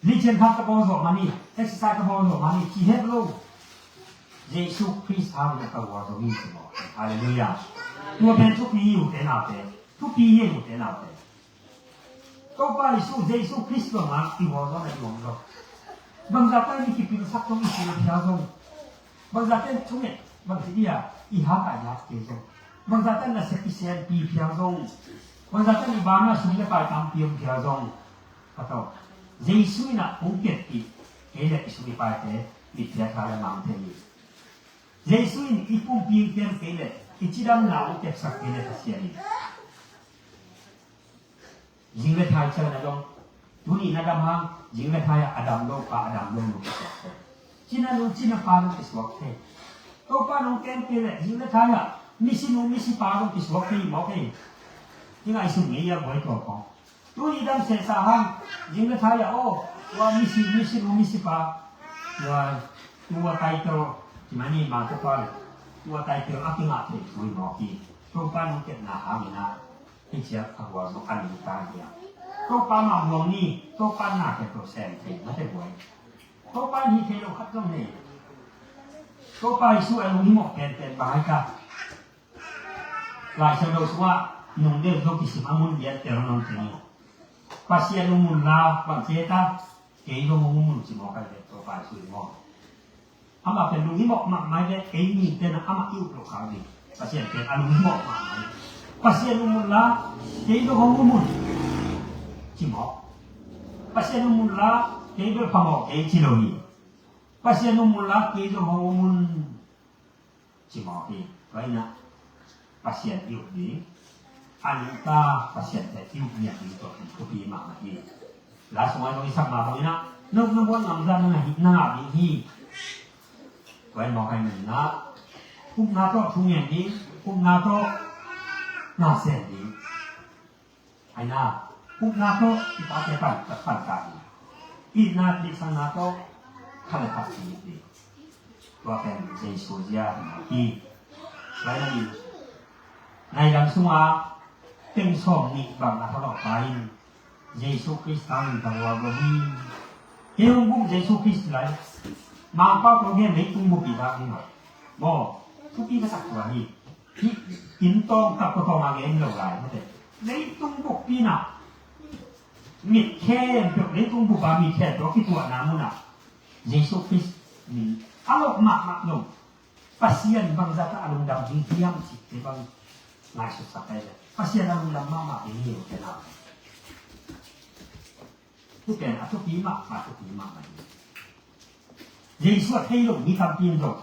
Li cian khat ka bawl zawh mah ni, exercise ka bawl zawh mah ni, ci het lo. Jesu Khrist hang na ka gualzo hi ci maw. Halleluiah. Tua pen thupi hi uh te nau te. Thupi hi uh te nau te. Topa Jesu, Jesu Khrist bangah i gualzawhna i om lo. Bangzah ta in i kipilsak zong i sila phial zong. Bangzah ta in thunget, bangzah dia, i hak a i hak kei zong. Bangzah ta in nasep i senpi phial zong. Bangzah ta in i bana sum le pai tampi om phial zong. Ka tawh. Jesu in a hong kepih kei le i sum i paite, mitphiat kha le mang thei hi. Jesu in i pumpi hong kem kei le, i cidamna hong kepsak kei le Pasian in. Zing le thai ciang na dong. Tuni na dam hang, zing le thai a dam lo pa, a dam lo nu kisuak thei. Cina nu, cina pa nu kisuak thei. Topa nong kem kei le, zing le thai a, misi nu, misi pa nu kisuak thei mawk ei. Hi ngai sum ngei a buai tua kong. Tuni dam sehsa hang, zing le thai a, aw, tua misi, misi nu, misi pa. Tua, tua title, ci mani ma tua pa le. Tua title a kingah thei tui mawk hi. Topa nong kepna hang ina. Hih ciang a gualzo a nungta hi a. Topa mah muang ni, Topa na kei to sem thei, mate buai. Topa in hih thei lo khat zong nei. Topa Jesu a lunghimawh penpen bang hai ka. Lai Siangtho sungah nung deuh zong kisim a mun lian tel nong teng hi. Pasian nung mun la bang ci ta. Kei zong hong um un ci mawk hi ve, Topa Jesu in maw. Amah pen lunghimawh mahmah hi ve, ei mite na amah i up loh kha ding. Pasian pen a lunghimawh mahmah hi. Pasian um un la, kei zong hong um un ci mawk. Pasian um un la, kei bel phamawh kei ci lo hi. Pasian um un la, kei zong hong um un ci mawk hi. Tua hi na, Pasian i up ding, a nungta Pasian pen i up ngiat ding tua pen thupi mahmah hi. La sungah zong i sak mah bangin ah, na up na muan ngamzah na ngah hi, na ngah ding hi. Tua hi mawk ahih manin ah, upna tawh thu ngen ding, upna tawh na sem ding. Ahi na, upna tawh i pate pan, pan ta hi. Itna, itna tawh khat le khat hi ding. Tua pen Jesu zia hi. Tua hi na, nai lam sunga teng sawm nih bang a thalawhpa in Jesu Khrist tangin ka ruah hi. Kei hong buk Jesu Khrist lai. Mangpau tawh gen leitung buppi dah hi maw. Maw, thupi ka sak tua hi. Hih inn tawng tak kua tawng a gen lo lai mate. Leitung buppi na mit khempeuh, leitung bup a mit khempeuh kituahna munah Jesu Khrist min a lawh mahmah lo. Pasian bangzah a lungdam ding hiam cih te bang ngaihsutsak ai le. Pasian a lungdam mahmah ding hi uh te na. Hih pen a thupi mahmah, a thupi mahmah hi. Jesu a thei lo mi tampi in zong,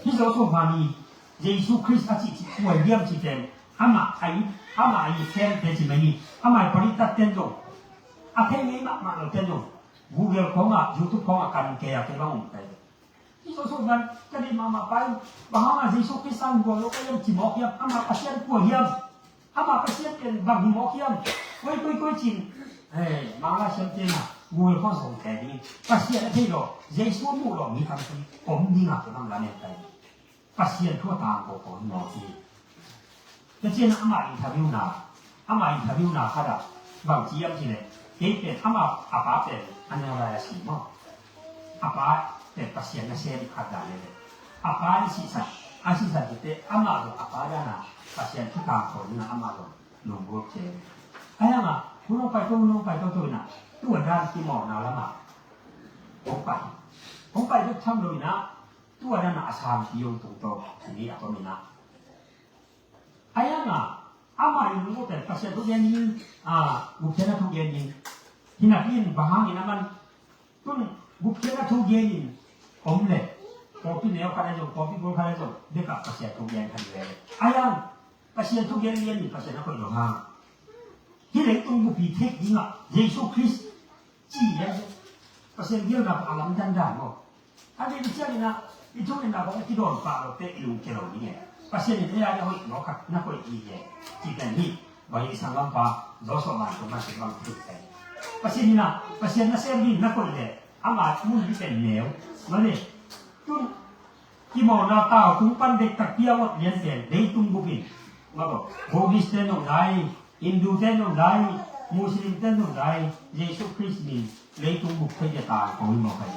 hih Joseph Mani, Jesu Khrist a cihcih kua hiam cih pen, amah a it, amah a it khempeuh cih mai hi, amah a i paritat ten zong, a thei ngei mahmah lo ten zong, Google khawngah, YouTube khawngah kan kei a kei bang um kai. Hih Joseph Mani ka deih mahmah pa in, bang hangah Jesu Khrist a hong gual lo ka hiam ci mawk hiam, amah Pasian kua hiam? Amah Pasian pen bang hi mawk hiam? Koi, koi, koi cin. Hei, Mangla siamte na, Google khawng song te ding. Pasian a thei lo, Jesu a muh lo mi tampi om ding a, kei bang la nen tai. Pasian thu a tangko ko hi mawk hi. Tua ciang amah interview na, amah interview na khat ah, bang ci hiam cih leh, kei pen amah, a pa pen, a neu lai a si maw. A pa pen Pasian nasem khat dan leh. A pa in sihsan, a sihsan cih teh amah zong a pa dan a Pasian thu tangko ding a amah zong lunggulh ciang. Ahi hangah, hun hong pai to, hun hong pai to, to in ah, tu a dan kimawlna lamah hong pai. Hong pai bek tham lo in ah, tu a dan a a sangpi hong tung to, cih ni a tom in ah. Ahi hangah, amah in lungkhamte Pasian thu gen ding, a, gupkhiatna thu gen ding. Hi napi in bang hangin aman, tun gupkhiatna thu gen in om leh, pawlpi neu khat ahi zong, pawlpi gol khat ahi zong, bekah Pasian thu gen khat hi ve. Ahi hang, Pasian thu gen lian in Pasian a koih lo hang. Hih leitung bup i theih dingah, Jesu Khrist ci leh, Pasian gelna a lamdang dan maw. A ding ciangin ah, i thungetna bang i kidawn pah loh teh i lungkia lo ding e. Pasian in ei a hoih mawk khat na koih ding e. Cih pen hi, bang i sanggampa, Joshua man tung man tung bang tung pen. Pasian in ah, Pasian nasem ding na koih leh, ama mun ding pen neu. Mah leh, tun, kimawlna tau, tung pan dektak pia ngot lian pen, leitung bup in. Mah ko, Buddhist te nong dai, Hindu te nong dai, Muslim te nong dai, Jesu Khrist min, leitung bup thei dia ta ko hi maw kai.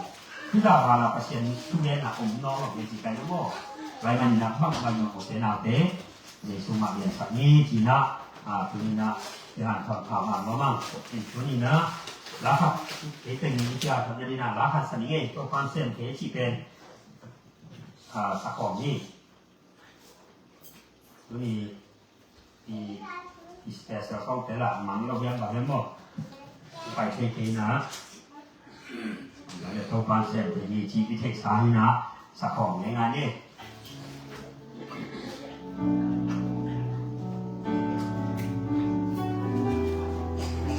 Hih dah bala Pasian thu gen a om nawn lo, gen ci kai lo maw. Tua ahih manin ah bang bang nong ko te nau te, Jesu mah liansak ni ci in ah, a, tuni in ah, i han thawh thawh man lo mang, in tuni in ah, la khat, kei teng ni ci a thawh na ding in ah, la khat sa ni ngei, Topa'n sem kei ci pen, a, sa khawm ni. Tuni i, i special song te la mang lo hiam bang hiam maw. Pai thei kei na. Bang le Topa'n sem thei ni ci i theihsa hi na. Sa khawm ngei ngai ni.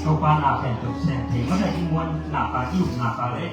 Topa na pen tuk sem thei mah na, i muan na pa, i up na pa le.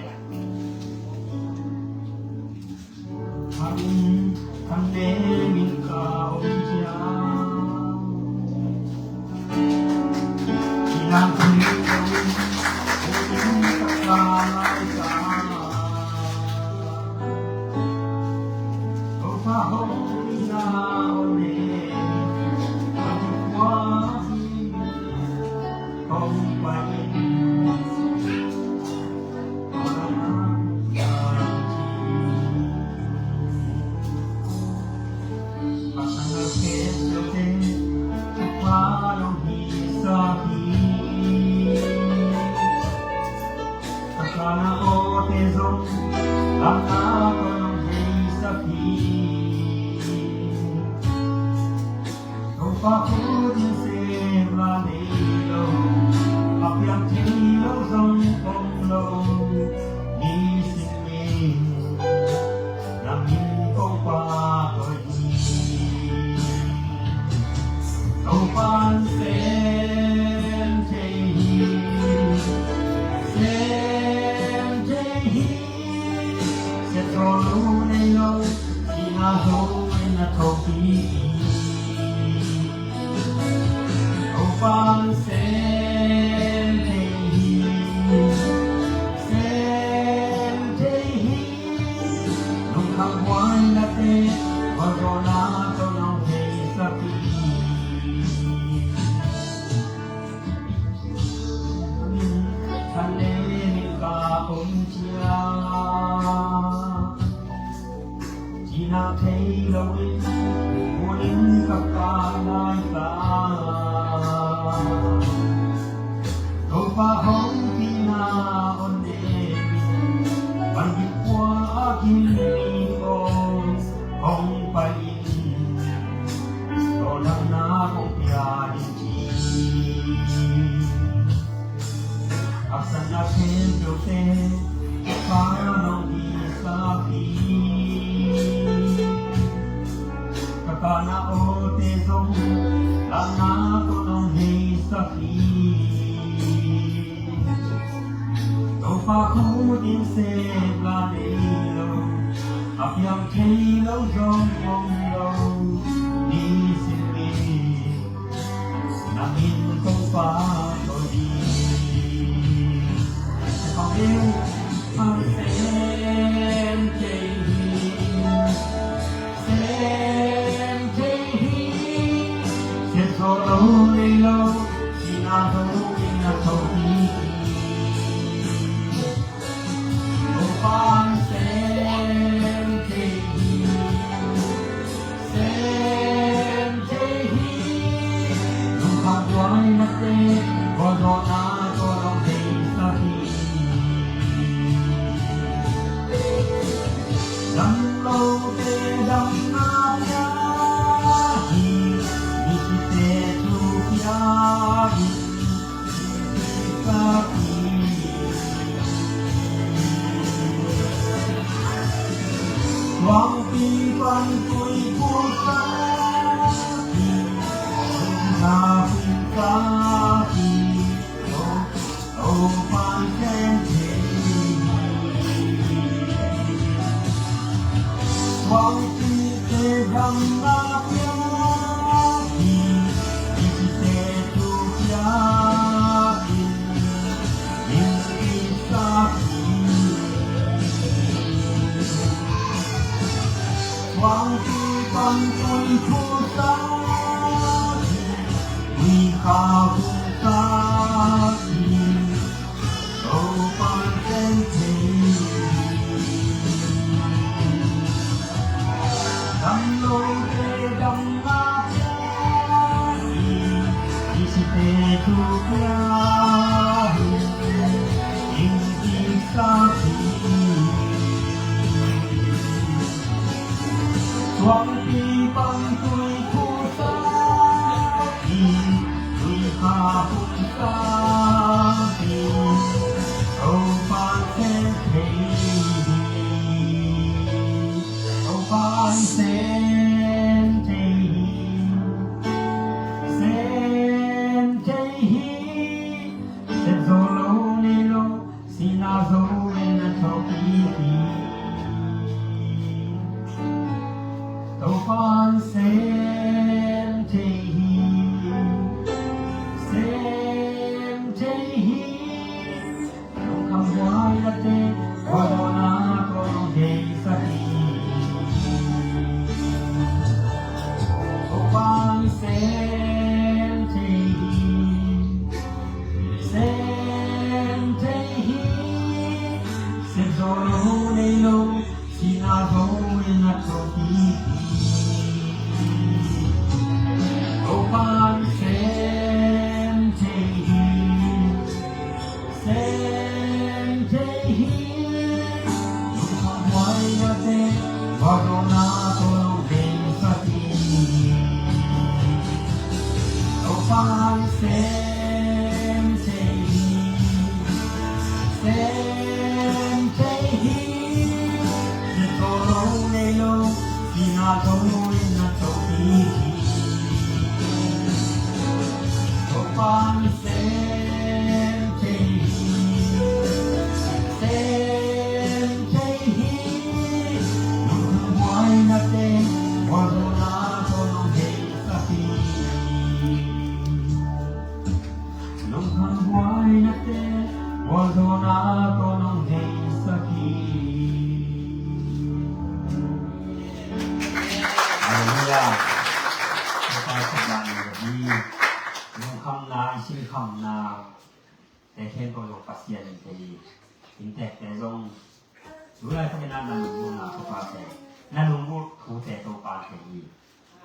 Cina thei lo in, bunin ka ka lai ta. Topa hong tina on ne, bangin kua a kim ni o hong pai in, to dang na hong pia in. Haksatna khempeuhte Pa nong hisak hi. Ka kahna awte zong lahna tawh nong heisak hi. Topa khut in sem la nei lo, a piang thei lo zong om lo. Nisim ni na min Topa tawh hi. Ka min a sem thei hi, sem thei hi. Sem zo lo nei lo, sihna zo in na tho hi. Topa in sem thei hi, sem thei hi. Lungkham buainate, gualzawhna tawh nong heisak hi. Damlote damna pia hi, misite thu pia hi. Tuangpi pan tui pulsa hi, na pulsa hi. Topa in sem thei hi. Tuangpite damna pia hi, misite thu pia hi. Min kisak hi. Tuangpi pan tui pulsa hi, tui kha pulsa hi. Topa in sem thei hi. Damlote damna pia hi, misite thu pia hi. Min kisak hi. Tuangpi pan tui pulsa hi, tui kha pulsa hi. Topa in sem thei hi. Topa in sem thei hi, sem thei hi. Sem zo lo nei lo, sihna zo in na tho hi. Topa in sem thei hi, sem thei hi. Lungkham buainate, gualzawhna tawh nong heisak hi. Topa in sem thei hi, sem thei hi. Sem zo lo nei lo, sihna zo in na tho hi. Topa in sem thei hi, sem thei hi. Lungkham buainate, gualzawhna tawh nong heisak hi. Topa in sem thei hi, sem thei hi. Sem zo lo nei lo, sihna zo in na tho hi. Topa in sem thei hi, sem thei hi. Lungkham buainate, gualzawhna tawh nong heisak hi. Lungkham buainate, gualzawhna tawh nong heisak hi. Halleluiah. Topa thupha ni hi. Lungkhamna, i sinkhamna te khempeuh zong Pasian in thei hi. Inntekte zong tu laitakin ah na lunggulhna Topa te, na lunggulh thute Topa te hi.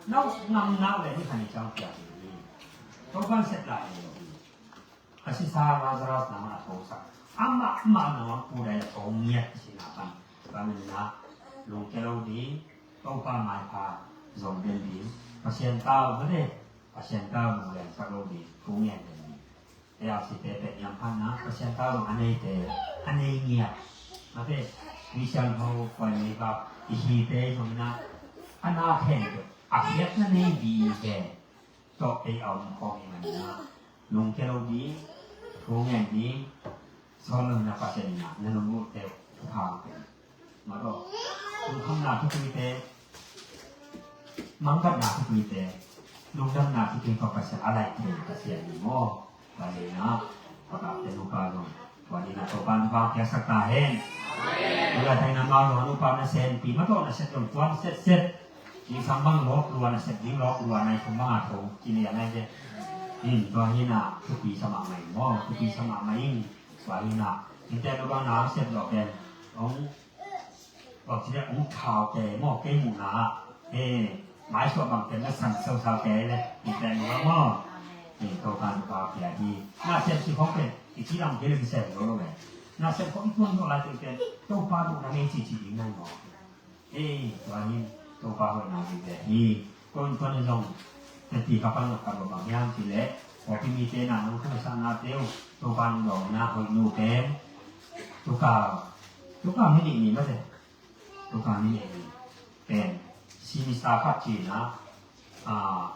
Na ngamna uh le ni khat ni ciang piak ding hi. Topa in sep lai lo hi. A sisa Lazarus na man a thosak, amah mah na man pudai a tho ngiat a sina pan, tua manin ah lungkia lo ding, Topa maipha zong den ding, Pasian tau mate, Pasian tau lunglensak lo ding, thu ngen den ding. Te a site pet niam phatna, Pasian tau zong a neite, a nei ngiat mate, Christian ho koi nei bak i hite zong ina, a na khen a khiatna nei ding ve. Tawh ei a om khawm i hihna, lungkia lo ding, thu ngen ding, sawl lo na Pasian in ah na lunggulhte uh thupha hong pia. Mah tawh lungkhamna thupuite, mangkhatna thupuite, lungdamna thupui tawh Pasian a laih thei Pasian hi maw? Tua hi na, Topa te nupa zong tua hi na, Topa nupa piaksak ta hen. Tua hi na, mau zong nupa na senpi mah tawh na set zong tuan setset. Ding sam bang lawk lua na sep ding lawk lua na i kum bang a tho ci lian ai ve. In tua hi na thupi sa mahmah in maw, thupi sa mahmah in. Tua hi na innte no bang na sep lawk pen hong, tua ci lian hong thau te maw, kei muhna ah. He, mai suah bang pen na san sausau te le innte no bang maw. He, Topa nupa pia hi. Na sep si khong pen i ci lam kei le ki sep lo lo ve. Na sep khong i tuan lo lai te pen Topa nuhna ngei ci ci ding nai maw. Ei, tua hi Topa hoihna vive hi. Ko in tua ni zong teti ka pan lo ka lo bang hiam cih leh, pawlpi mite na nong thungaihsakna teu Topa nong dawng na hoih nu pen, tuka, tuka mi nih ni mate, tuka mi nih ni pen, si mi sa khat cih na, ah,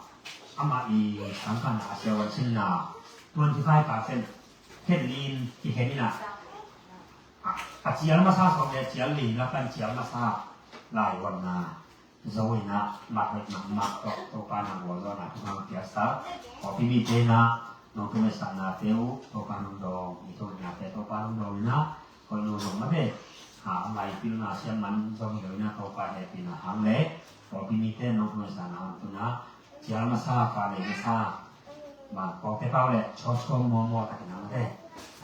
amah i sangkhan a siavuan sinna twenty five percent khen nin kikhen ina, a cial masa sawm le cial li lapan cial masa laivuanna zo ina, mat hoih mahmah tawh Topa na gualzawhna thupha piaksa. Pawlpi mite na nong thungaihsakna teu Topa nong dawng, i thungaihna te Topa nong dawng ina, hoih nu zong mate, a mai pilna siam man zong hi lo ina Topa hehpihna hang le pawlpi mite nong thungaihsakna hang tuna cial masa, fa le masa, ma kawkte pau le chawchawm mawmaw takin a mate,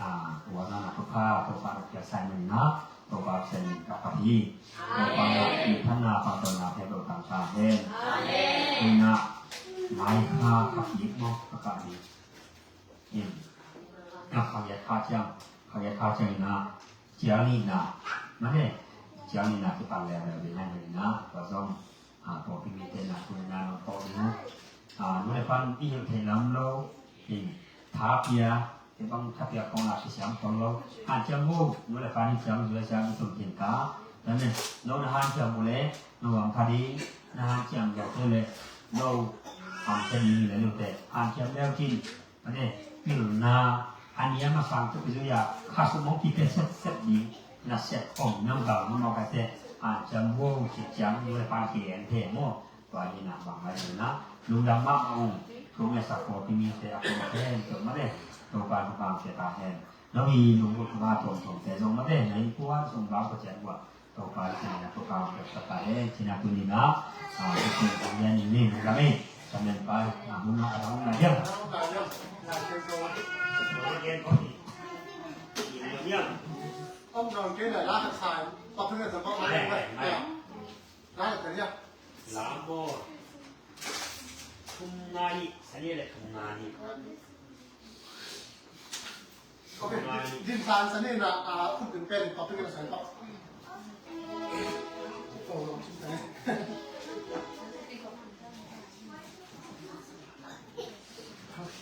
a, ua na na thupha Topa na piak sai man na, Topa sen ka phat hi. Topa na i phatna phatna heh lo tang ta hen. Ina mai kha ka kik maw ka kah hi. In na kha ya kha ciang, kha ya kha ciang ina cial nihna mate, cial nihna kipan leuleu ding hai ina, tua zong a, pawlpi mite na thu na nong phawk ding uh. A, nu le pan i hilh theih lam lo, in, tha pia, te bang tha pia khong la kisiam khong lo. Hanciam uh, nu le pan i ciam, nu le ciam i tum khin ka. Tua nen, no na hanciam uh le, no wang kha ding, na hanciam zawh te le, no hanciam ding le lu te. Hanciam leu cin, mate, pilna a niam a sang tuk i zui a, kha sum hong kipia sepsep ding, na sep om nam gal mamaw ka te, a ciam buau ci ciam, nu le pan ki en the maw, tua hi na bang lai hi na, lungdam mahmah ung, thu ngetsak pawlpi mite a kum hen, tua mate, Topa thupha pia ta hen. No hi lungdam thupha tuamtuamte zong mate, na innkuan sung bang Pasian guah, Topa i cina Topa hong pek sa ta hen, cina tuni na, a, i cina tang yan ni ni, na kami, samen pa, a, hun na, a, hun na yan. Om dong kei na la ka sai, pa phun na sa pa ma. Mai, mai, mai. La ka ya. La mo. Thum nga ni, sa ni le thum nga ni. Ok. Din san sa ni na, ah, khut din pen topic na sa ni. Ok.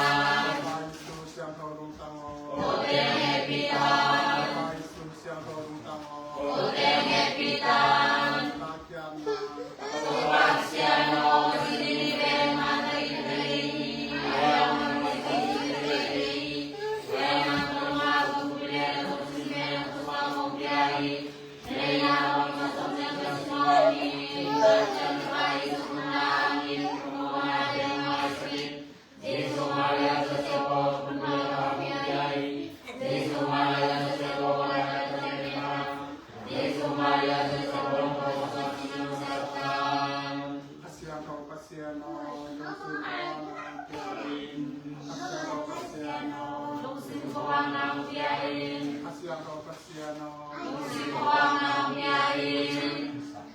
Jesu siangtho lungtang aw. Kote hehpih ta. Jesu siangtho lungtang aw. Kote hehpih ta.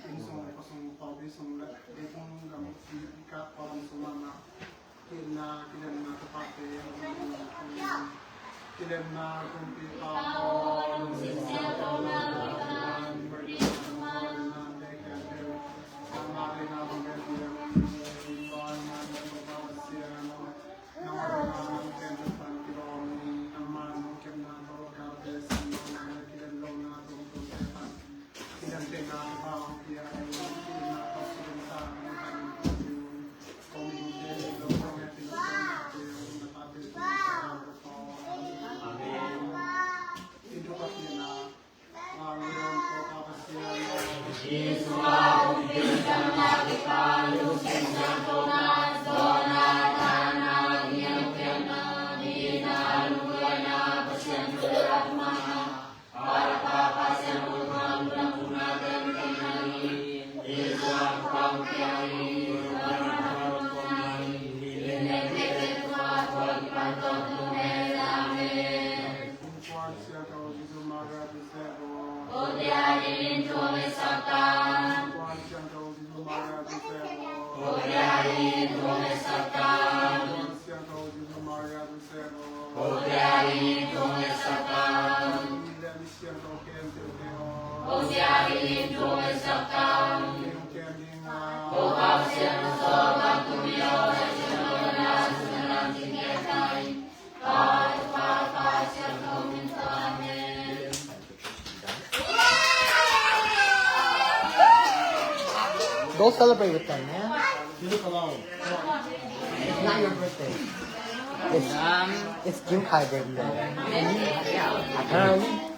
Inn sung, khuasung, pawlpi sung leh leitung gam sung, i kah pawlpi sung mahmah. Kilemna, kilemna, kilemna, kilemna, kumpipa aw, lungsim siangthona, lungsim siangthona, Go celebrate with them, man. It's not your birthday. It's, it's Kim Kai birthday. Apparently.